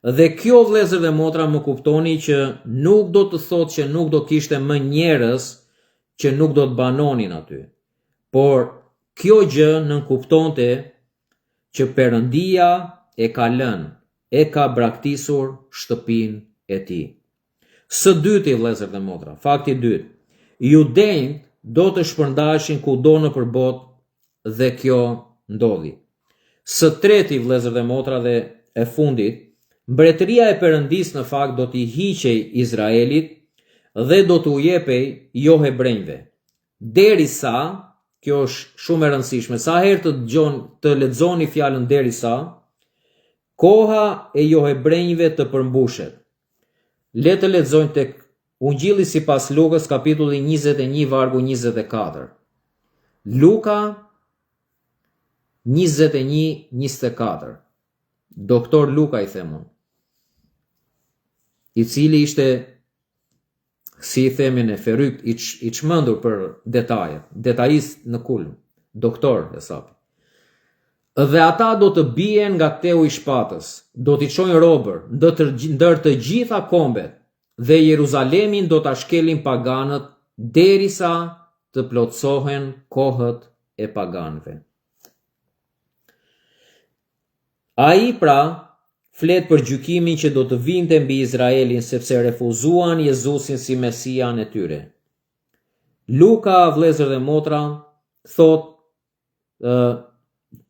Dhe kjo vëllezër dhe motra më kuptoni që nuk do të thotë që nuk do kishte më njerëz që nuk do të banonin aty. Por kjo gjë nënkuptonte që Perëndia e ka lënë, e ka braktisur shtëpinë e tij. Së dyti, vëllezër dhe motra, fakti i dytë, judenjtë do të shpërndaheshin kudo nëpër botë dhe kjo ndodhi. Së treti, vëllezër dhe motra dhe e fundit, mbretëria e Perëndisë në fakt do t'i hiqej Izraelit dhe do t'u jepej johebrenjve. Derisa, kjo është shumë e rëndësishme, sa herë të dëgjon të lexoni fjalën derisa, koha e johebrenjve të përmbushet. Le të lexojmë tek Ungjilli sipas Lukës kapitulli 21 vargu 24. Luka 21 24. Doktor Luka i them unë. I cili ishte si i themi ne, verrückt, i, i çmendur për detajet, detajist në kulm, doktor hesapi. Dhe ata do të bien nga teu i shpatës, do t'i çojnë robër, ndër të, ndër të gjitha kombet, dhe Jeruzalemin do ta shkelin paganët derisa të plotësohen kohët e paganëve. Ai, pra, flet për gjykimin që do të vinte mbi Izraelin sepse refuzuan Jezusin si Mesian e tyre. Luka, vëllezër dhe motra, thotë ë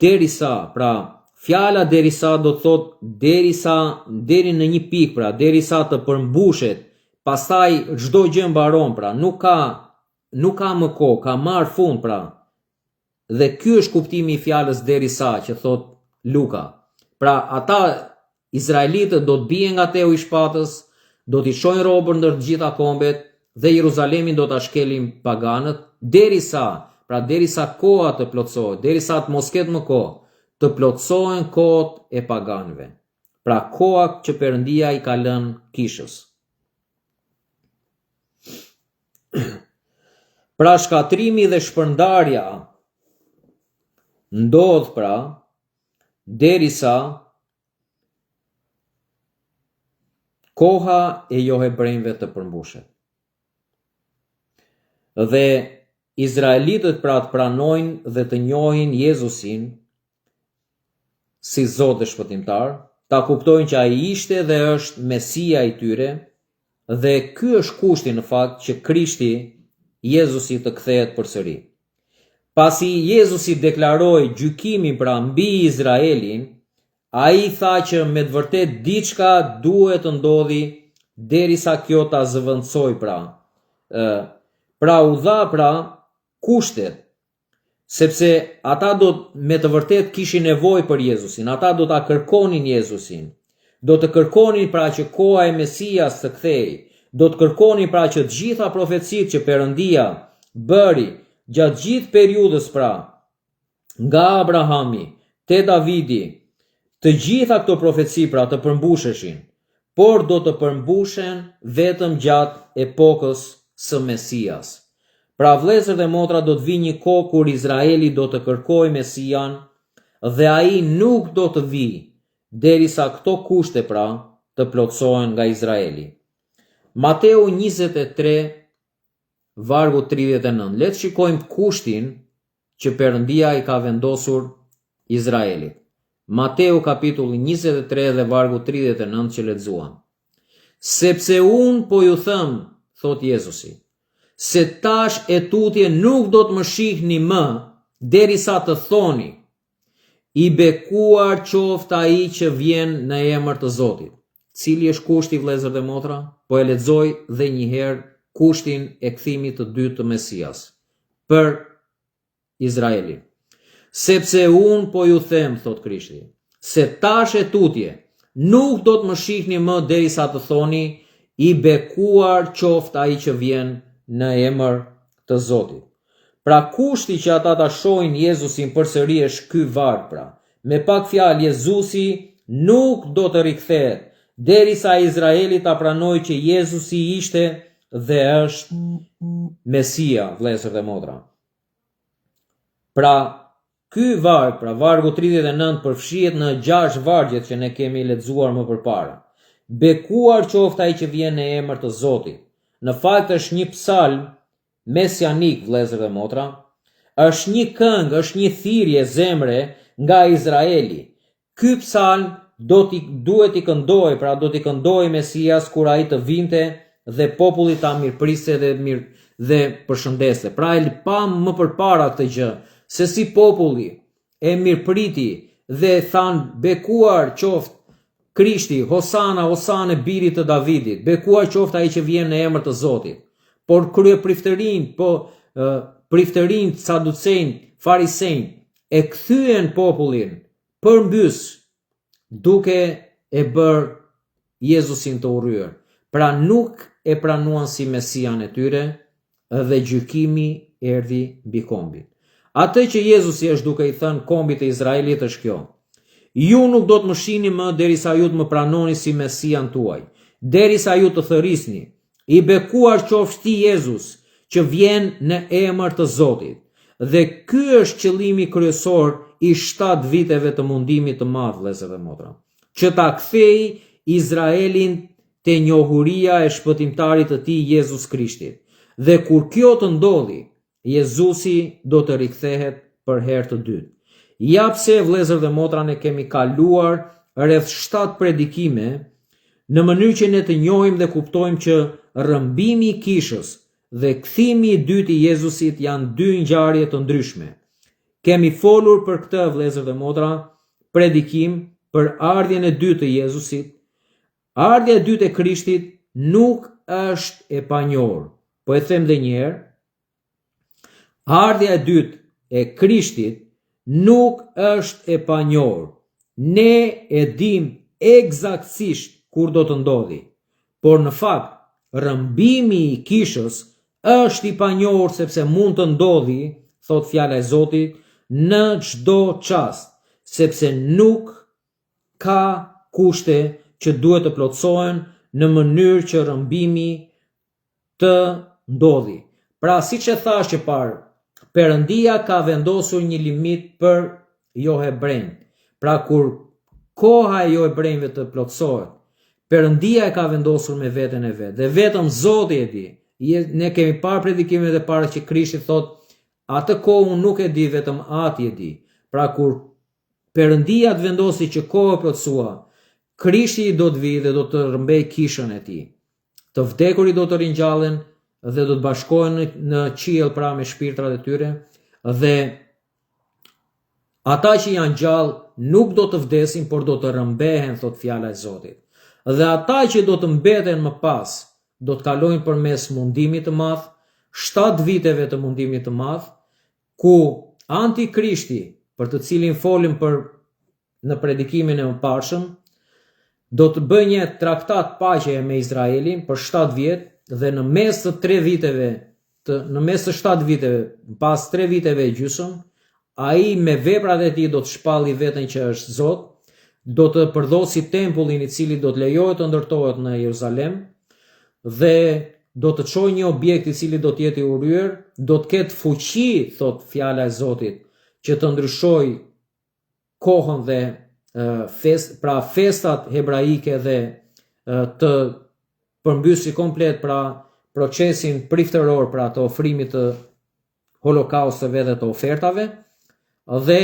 derisa, pra, fjala derisa do të thotë derisa deri në një pikë, pra, derisa të përmbushet, pastaj çdo gjë mbaron, pra, nuk ka nuk ka më kohë, ka marrë fund, pra, Dhe ky është kuptimi i fjalës derisa që thotë Luka. Pra ata izraelitët do të bien nga teu i shpatës, do t'i çojnë robër ndër të gjitha kombet dhe Jeruzalemin do ta shkelin paganët derisa, pra derisa koha të plotësohet, derisa të mos ketë më kohë, të plotësohen kohët e paganëve. Pra koha që Perëndia i ka lënë kishës. Pra shkatërrimi dhe shpërndarja ndodh pra derisa koha e johebrenjve të përmbushet. Dhe izraelitët pra të pranojnë dhe të njohin Jezusin si Zot dhe Shpëtimtar, ta kuptojnë që ai ishte dhe është Mesia i tyre dhe ky është kushti në fakt që Krishti Jezusi të kthehet përsëri. Pasi Jezusi deklaroi gjykimin pra mbi Izraelin, ai tha që me të vërtetë diçka duhet të ndodhi derisa kjo ta zëvendësojë pra. Ë pra u dha pra kushtet Sepse ata do me të vërtetë kishin nevojë për Jezusin, ata do ta kërkonin Jezusin. Do të kërkonin pra që koha e Mesias të kthehej. Do të kërkonin pra që të gjitha profecitë që Perëndia bëri gjatë gjithë periudhës pra nga Abrahami te Davidi, të gjitha këto profeci pra të përmbusheshin, por do të përmbushen vetëm gjatë epokës së Mesias. Pra vëllezër dhe motra do të vijë një kohë kur Izraeli do të kërkojë Mesian dhe ai nuk do të vijë derisa këto kushte pra të plotësohen nga Izraeli. Mateu 23 vargu 39. Le të shikojmë kushtin që Perëndia i ka vendosur Izraelit. Mateu kapitulli 23 dhe vargu 39 që lexuam. Sepse unë po ju them, thotë Jezusi, se tash e tutje nuk do të më shihni më, derisa të thoni, i bekuar qoftë ai që vjen në emër të Zotit. Cili është kushti vëllezër dhe motra? Po e lexoj dhe një herë kushtin e kthimit të dytë të Mesias për Izraelin. Sepse unë po ju them, thotë Krishti, se tash e tutje nuk do të më shihni më derisa të thoni i bekuar qoftë ai që vjen në emër të Zotit. Pra kushti që ata ta shohin Jezusin përsëri është ky varg pra. Me pak fjalë Jezusi nuk do të rikthehet derisa Izraeli ta pranojë që Jezusi ishte dhe është Mesia, vëllezër dhe motra. Pra, ky varg, pra vargu 39 përfshihet në gjashtë vargjet që ne kemi lexuar më përpara. Bekuar qoftë ai që vjen në emër të Zotit. Në fakt është një psalm mesianik, vëllezër dhe motra, është një këngë, është një thirrje zemre nga Izraeli. Ky psalm do t'i duhet t'i këndohej, pra do t'i këndohej Mesias kur ai të vinte dhe populli ta mirëpriste dhe mirë dhe përshëndeste. Pra e pamë më përpara këtë gjë, se si populli e mirëpriti dhe thanë bekuar qoftë Krishti, Hosana, Hosane birit të Davidit, bekuar qoftë ai që vjen në emër të Zotit. Por kryepriftërinjtë, po priftërinjtë, saducenjtë, farisenjtë, e kthyen popullin përmbys duke e bërë Jezusin të urryer. Pra nuk e pranuan si Mesian e tyre dhe gjykimi erdhi mbi kombin. Atë që Jezusi është duke i thënë kombit të Izraelit është kjo. Ju nuk do të më shihni më derisa ju të më pranoni si Mesian tuaj, derisa ju të thërrisni, I bekuar qofsh ti Jezus, që vjen në emër të Zotit. Dhe ky është qëllimi kryesor i shtatë viteve të mundimit të madh, vëllezër dhe motra, që ta kthejë Izraelin te njohuria e shpëtimtarit të tij Jezus Krishtit. Dhe kur kjo të ndodhi, Jezusi do të rikthehet për herë të dytë. Ja pse vëllezër dhe motra ne kemi kaluar rreth 7 predikime në mënyrë që ne të njohim dhe kuptojmë që rrëmbimi i kishës dhe kthimi i dytë i Jezusit janë dy ngjarje të ndryshme. Kemi folur për këtë vëllezër dhe motra, predikim për ardhjen e dytë të Jezusit. Ardhja e dytë e Krishtit nuk është e panjohur. Po e them dhe një herë, ardhja e dytë e Krishtit nuk është e panjohur. Ne e dimë ekzaktësisht kur do të ndodhi. Por në fakt, rrëmbimi i kishës është i panjohur sepse mund të ndodhi, thotë fjala e Zotit, në çdo çast, sepse nuk ka kushte që duhet të plotësohen në mënyrë që rrëmbimi të ndodhi. Pra, siç e thashë që parë, Perëndia ka vendosur një limit për johebrenjtë. Pra, kur koha e johebrenjve të plotësohet, Perëndia e ka vendosur me veten e vet dhe vetëm Zoti e di. Ne kemi parë predikimet e para që Krishti thotë, atë kohë unë nuk e di, vetëm Ati e di. Pra kur Perëndia të vendosi që koha u plotësua, Krishti do të vijë dhe do të rrëmbejë kishën e tij. Të vdekurit do të ringjallen dhe do të bashkohen në, në qiell pra me shpirtrat e tyre dhe ata që janë gjallë nuk do të vdesin, por do të rrëmbehen, thotë fjala e Zotit. Dhe ata që do të mbeten më pas, do të kalojnë përmes mundimit të madh, 7 viteve të mundimit të madh, ku antikrishti, për të cilin folëm për në predikimin e mëparshëm, do të bëjë një traktat paqeje me Izraelin për 7 vjet dhe në mes të 3 viteve të në mes të 7 viteve, pas 3 viteve e gjysëm, ai me veprat e tij do të shpalli veten që është Zot, do të përdhosi tempullin i cili do të lejohet të ndërtohet në Jeruzalem dhe do të çojë një objekt i cili do të jetë i urryer, do të ketë fuqi, thotë fjala e Zotit, që të ndryshojë kohën dhe fest, pra festat hebraike dhe të përmbysi komplet pra procesin priftëror pra të ofrimit të holokausteve dhe të ofertave dhe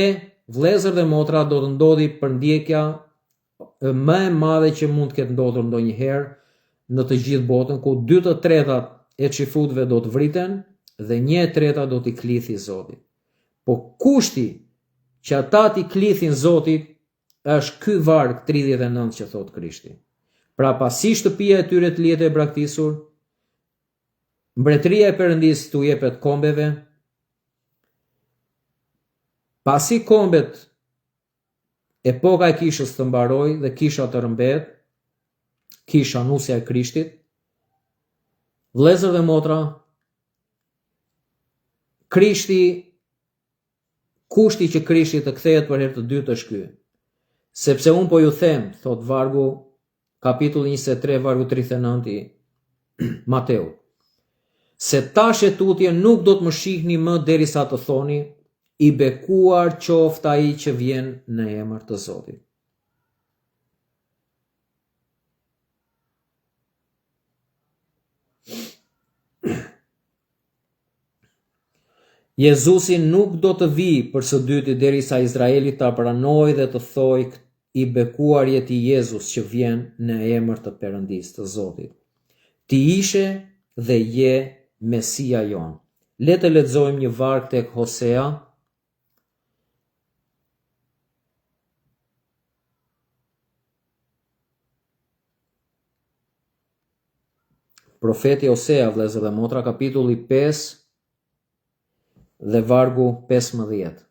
vëllezër dhe motra do të ndodhi përndjekja më e madhe që mund të ketë ndodhur ndonjëherë në të gjithë botën ku 2/3 e çifutëve do të vriten dhe 1/3 do t'i klithi Zotit. Po kushti që ata t'i klithin Zotit është ky varg 39 që thotë Krishti. Pra pasi shtëpia e tyre të lihet e braktisur, mbretëria e Perëndisë t'u jepet kombeve, pasi kombet epoka e kishës të mbarojë dhe kisha të rrëmbehet, kisha nusja e Krishtit, vëllezër dhe motra, Krishti, kushti që Krishti të kthehet për herë të dytë është ky. Sepse unë po ju them, thotë vargu, kapitulli 23, vargu 39 i Mateut, se tash e tutje nuk do të më shihni më derisa të thoni, i bekuar qoftë ai që vjen në emër të Zotit. Jezusi nuk do të vijë për së dyti derisa Izraeli ta pranojë dhe të thojë i bekuar je ti Jezus që vjen në emër të Perëndisë të Zotit. Ti ishe dhe je Mesia jonë. Le të lexojmë një varg tek Hosea Profeti Osea, vëllezër dhe motra, kapitulli 5 dhe vargu 15.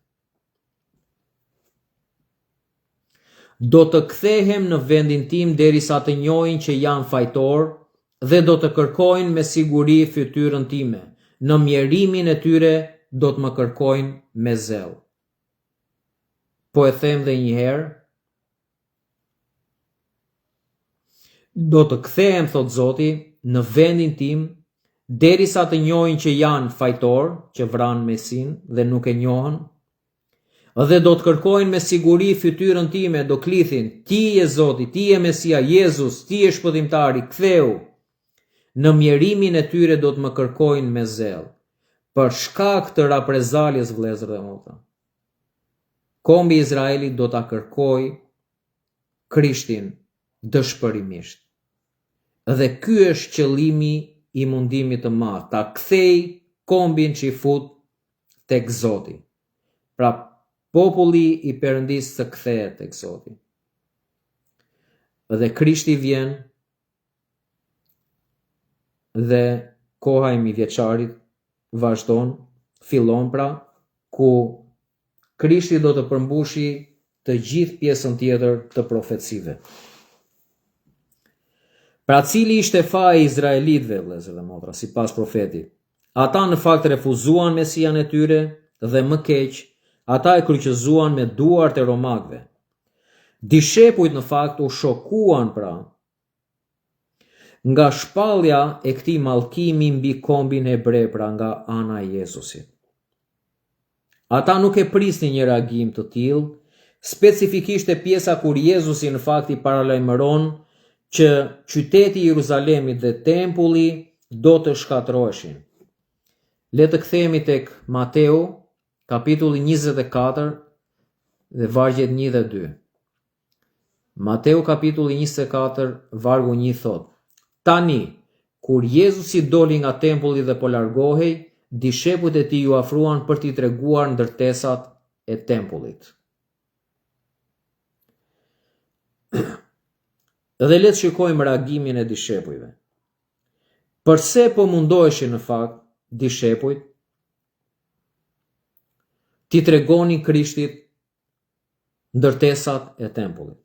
Do të kthehem në vendin tim derisa të njohin që janë fajtorë dhe do të kërkojnë me siguri fytyrën time. Në mjerimin e tyre do të më kërkojnë me zell. Po e them dhe një herë, Do të kthehem, thotë Zoti, në vendin tim, derisa të njohin që janë fajtorë, që vranë Mesinë dhe nuk e njohën, dhe do të kërkojnë me siguri fytyrën time, do klithin, ti je Zoti, ti je Mesia, Jezus, ti je shpëtimtari, ktheu. Në mjerimin e tyre do të më kërkojnë me zell. Për shkak të raprezaljes, vëllezër dhe motra. Kombi i Izraelit do ta kërkojë Krishtin dëshpërimisht. Dhe ky është qëllimi i mundimit të madh, ta kthejë kombin çifut tek Zoti. Pra populli i Perëndisë të kthehet tek Zoti. Dhe Krishti vjen dhe koha e mijëvjeçarit vazhdon, fillon pra, ku Krishti do të përmbushi të gjithë pjesën tjetër të profecive. Pra cili ishte faji i izraelitëve, vëllezër dhe motra, sipas profetit? Ata në fakt refuzuan Mesian e tyre dhe më keq, ata e kryqëzuan me duart e romakëve. Dishepujt në fakt u shokuan pra. Nga shpallja e këtij mallkimi mbi kombin hebre pra nga ana e Jezusit. Ata nuk e prisnin një reagim të tillë, specifikisht te pjesa kur Jezusi në fakt i paralajmëron që qyteti i Jeruzalemit dhe tempulli do të shkatërroheshin. Le të kthehemi tek Mateu, kapitulli 24 dhe vargjet 1 dhe 2. Mateu kapitulli 24, vargu 1 thotë: Tani, kur Jezusi doli nga tempulli dhe po largohej, dishepujt e tij iu afruan për t'i treguar ndërtesat e tempullit. Dhe le të shikojmë reagimin e dishepujve. Përse po mundoheshin në fakt dishepujt t'i tregonin Krishtit ndërtesat e tempullit?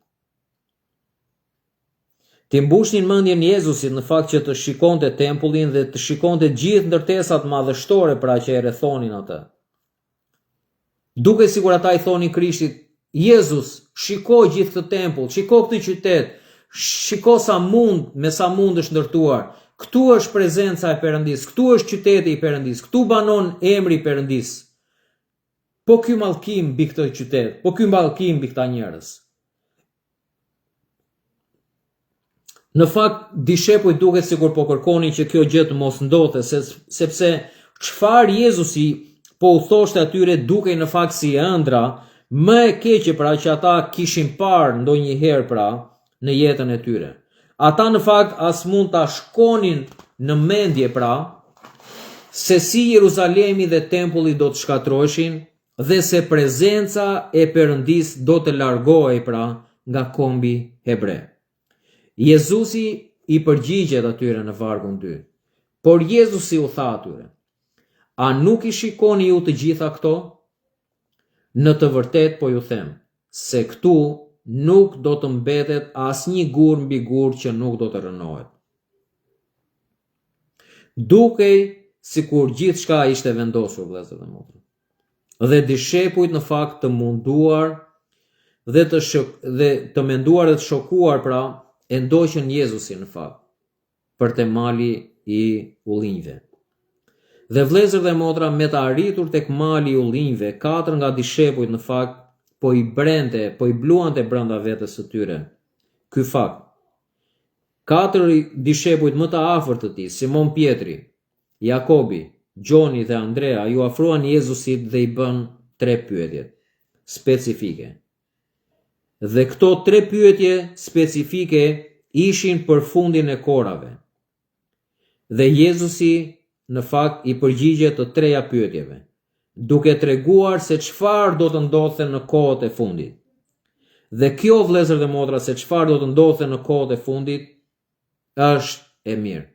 T'i mbushnin mendjen Jezusit në fakt që të shikonte tempullin dhe të shikonte gjithë ndërtesat madhështore pra që e rrethonin atë. Dukej sikur ata i thonin Krishtit, Jezus, shiko gjithë këtë tempull, shiko këtë qytet, shiko sa mund, me sa mund është ndërtuar. Këtu është prezenca e Perëndisë, këtu është qyteti i Perëndisë, këtu banon emri i Perëndisë. Po ky mallkim mbi këtë qytet, po ky mallkim mbi këta njerëz. Në fakt, dishepujt duket sikur po kërkonin që kjo gjë të mos ndodhte, sepse çfarë Jezusi po u thoshte atyre dukej në fakt si ëndrra më e keqe pra që ata kishin parë ndonjëherë pra në jetën e tyre. Ata në fakt as mund ta shkonin në mendje pra se si Jeruzalemi dhe tempulli do të shkatërroheshin dhe se prezenca e Perëndisë do të largohej pra nga kombi hebre. Jezusi i përgjigjet atyre në vargun 2. Por Jezusi u tha atyre: A nuk i shikoni ju të gjitha këto? Në të vërtetë po ju them, se këtu nuk do të mbetet asnjë gur mbi gur që nuk do të rrënohet. Dukej sikur gjithçka ishte vendosur, vëllezër dhe motra. Dhe dishepujt në fakt të munduar dhe të shok, dhe të menduar dhe të shokuar pra e ndoqën Jezusin në fakt për te mali i ullinjve. Dhe vëllezër dhe motra me të arritur tek mali i ullinjve, katër nga dishepujt në fakt po i brente, po i bluante brenda vetes së tyre. Ky fakt Katër dishepujt më të afërt të tij, Simon Pjetri, Jakobi, Gjoni dhe Andrea iu afruan Jezusit dhe i bënë tre pyetje specifike. Dhe këto tre pyetje specifike ishin për fundin e kohërave. Dhe Jezusi në fakt i përgjigjet të treja pyetjeve, duke treguar se çfarë do të ndodhte në kohët e fundit. Dhe kjo vëllezër dhe motra se çfarë do të ndodhte në kohët e fundit është e mirë.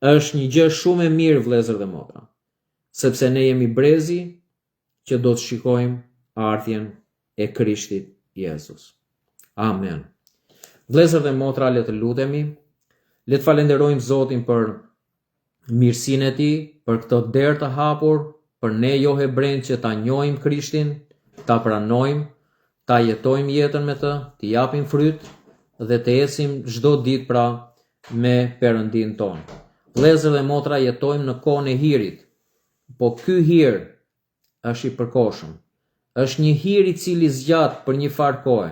Është një gjë shumë e mirë vëllezër dhe motra, sepse ne jemi brezi që do të shikojmë ardhjen e Krishtit Jezus. Amen. Vëllezër dhe motra, le të lutemi, le të falenderojmë Zotin për mirësinë e tij, për këtë derë të hapur, për ne jo hebrenjtë që ta njohim Krishtin, ta pranojmë, ta jetojmë jetën me të, t'i japim fryt dhe të ecim çdo ditë pra me Perëndinë tonë. Vëllezër dhe motra, jetojmë në kohën e hirit, Po ky hir është i përkohshëm. Është një hir i cili zgjat për një farë kohe,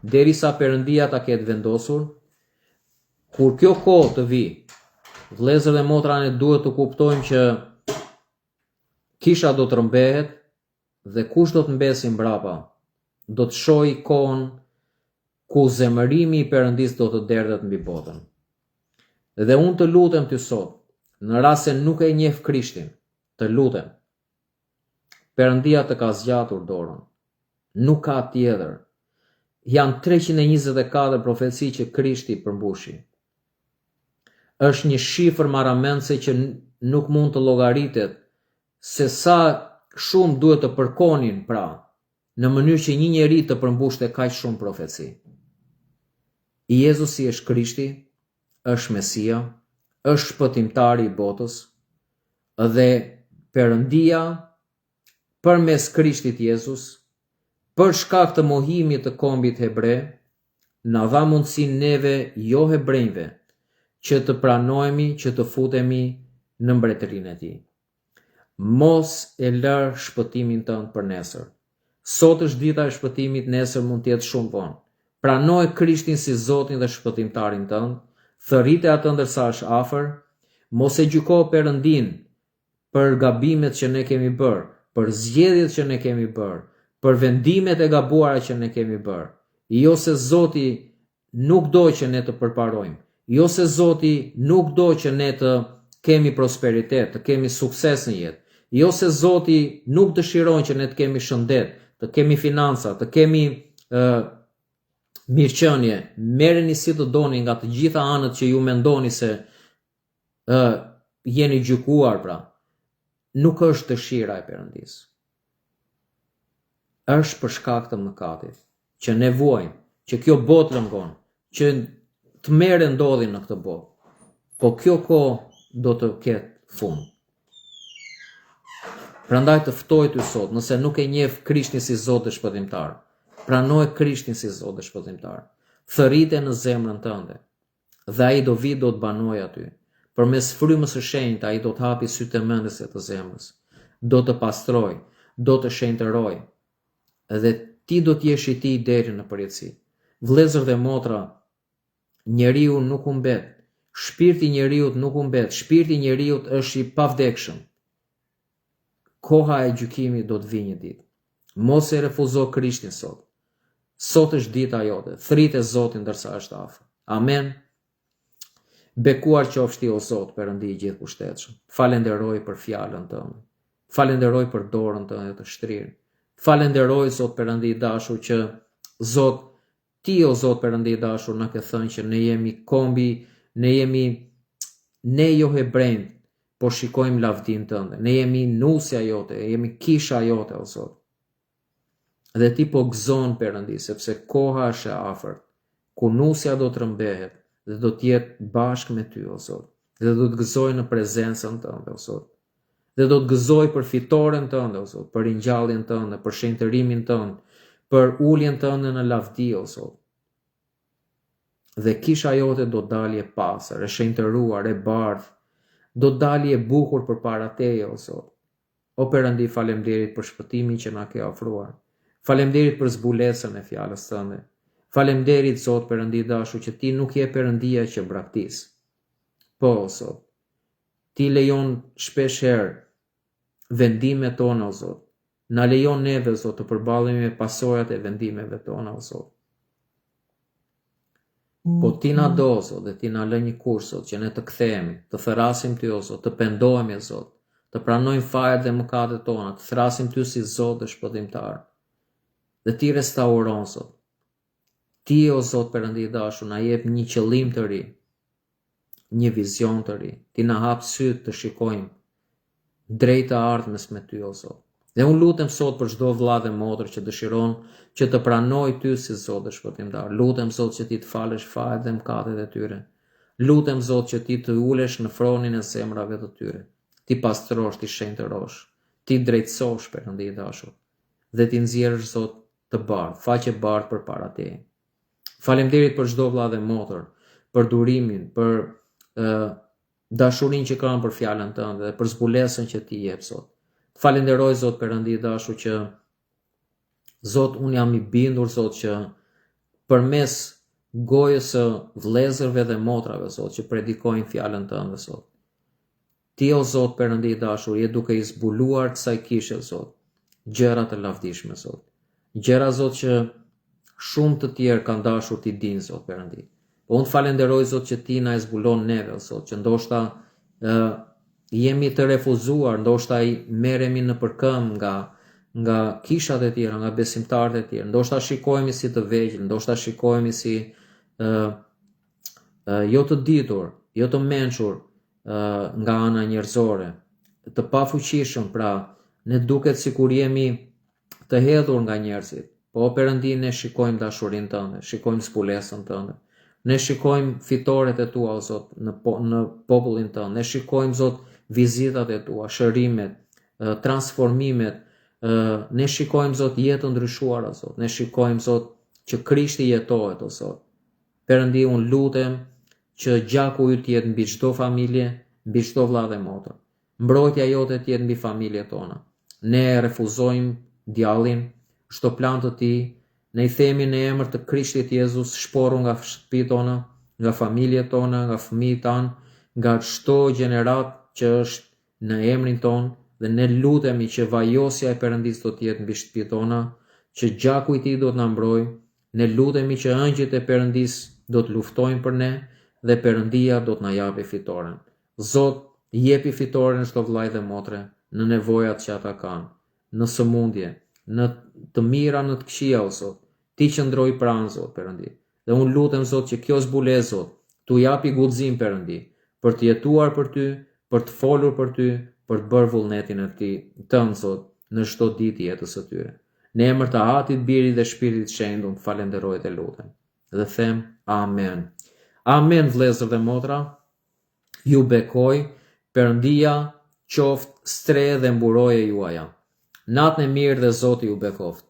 derisa Perëndia ta ketë vendosur. Kur kjo kohë të vijë, vëllezër dhe motra ne duhet të kuptojmë që kisha do të rrëmbehet dhe kush do të mbesi mbrapa, do të shohë kohën ku zemërimi i Perëndisë do të derdhet mbi botën. Dhe unë të lutem ty sot, në rast se nuk e njeh Krishtin, të lutem. Perëndia të ka zgjatur dorën. Nuk ka tjetër. Janë 324 profeci që Krishti përmbushi. Është një shifër marramendëse që nuk mund të llogaritet se sa shumë duhet të përkonin pra në mënyrë që një njeri të përmbushte kaq shumë profeci. Jezusi është Krishti, është Mesia, është shpëtimtari i botës dhe Perëndia përmes Krishtit Jezus, për shkak të mohimit të kombit hebre, na dha mundësinë neve jo hebrenjve, që të pranohemi, që të futemi në mbretërinë e tij. Mos e lër shpëtimin tënd për nesër. Sot është dita e shpëtimit, nesër mund të jetë shumë vonë. Pranoje Krishtin si Zotin dhe Shpëtimtarin tënd, thërrite atë ndërsa është afër, mos e gjyko Perëndinë për gabimet që ne kemi bërë, për zgjedhjet që ne kemi bërë, për vendimet e gabuara që ne kemi bërë. Jo se Zoti nuk do që ne të përparojmë, jo se Zoti nuk do që ne të kemi prosperitet, të kemi sukses në jetë, jo se Zoti nuk dëshiron që ne të kemi shëndet, të kemi financa, të kemi ë mirëqenie, merreni si të doni nga të gjitha anët që ju mendoni se ë jeni gjykuar pra. Nuk është dëshira e Perëndisë. Është për shkak të mëkatit që ne vuajmë, që kjo botë lëngon, që tmerre ndodhin në këtë botë. Po kjo kohë do të ketë fund. Prandaj të ftoj ty sot, nëse nuk e njeh Krishtin si Zot dhe Shpëtimtar, pranoje Krishtin si Zot dhe Shpëtimtar. Thërrite në zemrën tënde. Dhe ai do vijë do të banojë aty. Përmes frymës së shenjtë ai do të hapi sytë e mendjes e të zemrës. Do të pastrojë, do të shenjtërojë. Dhe ti do të jesh i tij deri në përjetësi. Vëllezër dhe motra, njeriu nuk humbet. Shpirti i njeriut nuk humbet. Shpirti i njeriut është i pavdekshëm. Koha e gjykimit do të vijë një ditë. Mos e refuzo Krishtin sot. Sot është dita jote. Thërrite Zotin ndërsa është afër. Amen. Bekuar qofsh ti o Zot, Perëndi i gjithëpushtetshëm. Falenderoj për fjalën tënde. Falenderoj për dorën tënde të shtrirë. Falenderoj Zot Perëndi i dashur që Zot Ti o Zot Perëndi i dashur na ke thënë që ne jemi kombi, ne jemi ne jo hebrenjtë, po shikojmë lavdinë tënde. Ne jemi nusja jote, jemi kisha jote o Zot. Dhe ti po gëzon Perëndi, sepse koha është e afërt, ku nusja do të rrëmbehet dhe do të jetë bashkë me ty o Zot, dhe do të gëzojë në prezencën tënde o Zot. Dhe do të gëzojë për fitoren tënde, o Zot, për ringjalljen tënde, për shenjtërimin tënd, për uljen tënde në lavdi, o Zot. Dhe kisha jote do dali e pastër, e shenjtëruar, e bardhë, do dali e bukur përpara teje, o Zot. O Perëndi, faleminderit për shpëtimin që na ke ofruar. Faleminderit për zbulesën e fjalës tënde. Faleminderit, Zot Perëndi i dashur, që ti nuk je Perëndia që braktis. Po, o Zot, Ti lejon shpesh herë vendimet tona, o Zot. Na lejon neve, Zot, të përballemi me pasojat e vendimeve tona, o Zot. Po ti na do, o Zot, dhe ti na lë një kusht, Zot, që ne të kthehemi, të thërrasim ty, o Zot, të pendohemi, o Zot, të pranojmë fajet dhe mëkatet tona, të thërrasim ty si Zot dhe Shpëtimtar. Dhe ti restauron, Zot. Ti, o Zot Perëndi i dashur, na jep një qëllim të ri, një vizion të ri. Ti na hap sytë të shikojmë drejt të ardhmes me ty, o Zot. Dhe unë lutem sot për çdo vëlla dhe motër që dëshiron që të pranojë ty si Zot dhe Shpëtimtar. Lutem Zot që ti të falësh fajet dhe mëkatet e tyre. Lutem Zot që ti të ulesh në fronin e zemrave të tyre. T'i pastrosh, t'i shenjtërosh, t'i drejtësosh Perëndi i dashur dhe t'i nxjerrësh Zot të bardhë, faqebardhë përpara teje. Faleminderit për çdo vëlla dhe motër, për durimin, për ë dashurinë që kanë për fjalën tënde dhe për zbulesën që ti jep Zot. Të falenderoj Zot Perëndi i dashur që Zot unë jam i bindur Zot që përmes gojës së vëllezërve dhe motrave Zot që predikojnë fjalën tënde Zot. Ti o Zot Perëndi i dashur je duke i zbuluar kësaj kishe Zot gjëra të lavdishme Zot. Gjëra Zot që shumë të tjerë kanë dashur t'i dinë Zot Perëndi. Po unë të falenderoj Zot që ti na e zbulon neve o Zot, që ndoshta ë jemi të refuzuar, ndoshta i merremi nëpër këmbë nga nga kishat e tjera, nga besimtarët e tjerë, ndoshta shikohemi si të vegjël, ndoshta shikohemi si ë jo të ditur, jo të mençur, nga ana njerëzore, të pafuqishëm, pra ne duket sikur jemi të hedhur nga njerëzit. Po o Perëndi ne shikojmë dashurinë tënde, shikojmë zbulesën tënde. Ne shikojmë fitoret e tua o Zot në po, në popullin tënd. Ne shikojmë Zot vizitat e tua, shërimet, transformimet. Ne shikojmë Zot jetë të ndryshuara Zot. Ne shikojmë Zot që Krishti jetohet o Zot. Perëndi unë lutem. që gjaku yt të jetë mbi çdo familje, mbi çdo vëlla dhe motër. Mbrojtja jote të jetë mbi familjet tona. Ne refuzojmë djallin, çdo plan të tij, ne i themi në emër të Krishtit Jezus, shporru nga shtëpitë tona, nga familjet tona, nga fëmijët tanë, nga çdo gjeneratë që është në emrin tonë dhe ne lutemi që vajosja e Perëndisë do të jetë mbi shtëpitë tona, që gjaku i tij do të na mbrojë, ne lutemi që engjëjt e Perëndisë do të luftojnë për ne dhe Perëndia do të na japi fitoren. Zot, jepi fitoren çdo vëllai dhe motre në nevojat që ata kanë, në sëmundje, në të mira, në të këqija, o Zot. Ti qëndroj pranë, Zot, Perëndi. Dhe unë lutem, Zot, që kjo zbulesë, Zot, t'u japi guxim, Perëndi, për të jetuar për ty, për të folur për ty, për të bërë vullnetin e ti, tënd, Zot, në çdo ditë të jetës së tyre. Në emër të Atit, Birit dhe Shpirtit të Shenjtë, unë të falenderoj dhe lutem. Dhe them amen. Amen, vëllezër dhe motra. Ju bekoj, Perëndia qoftë strehë dhe mburojë juaja. Natën e mirë dhe Zoti ju bekoftë.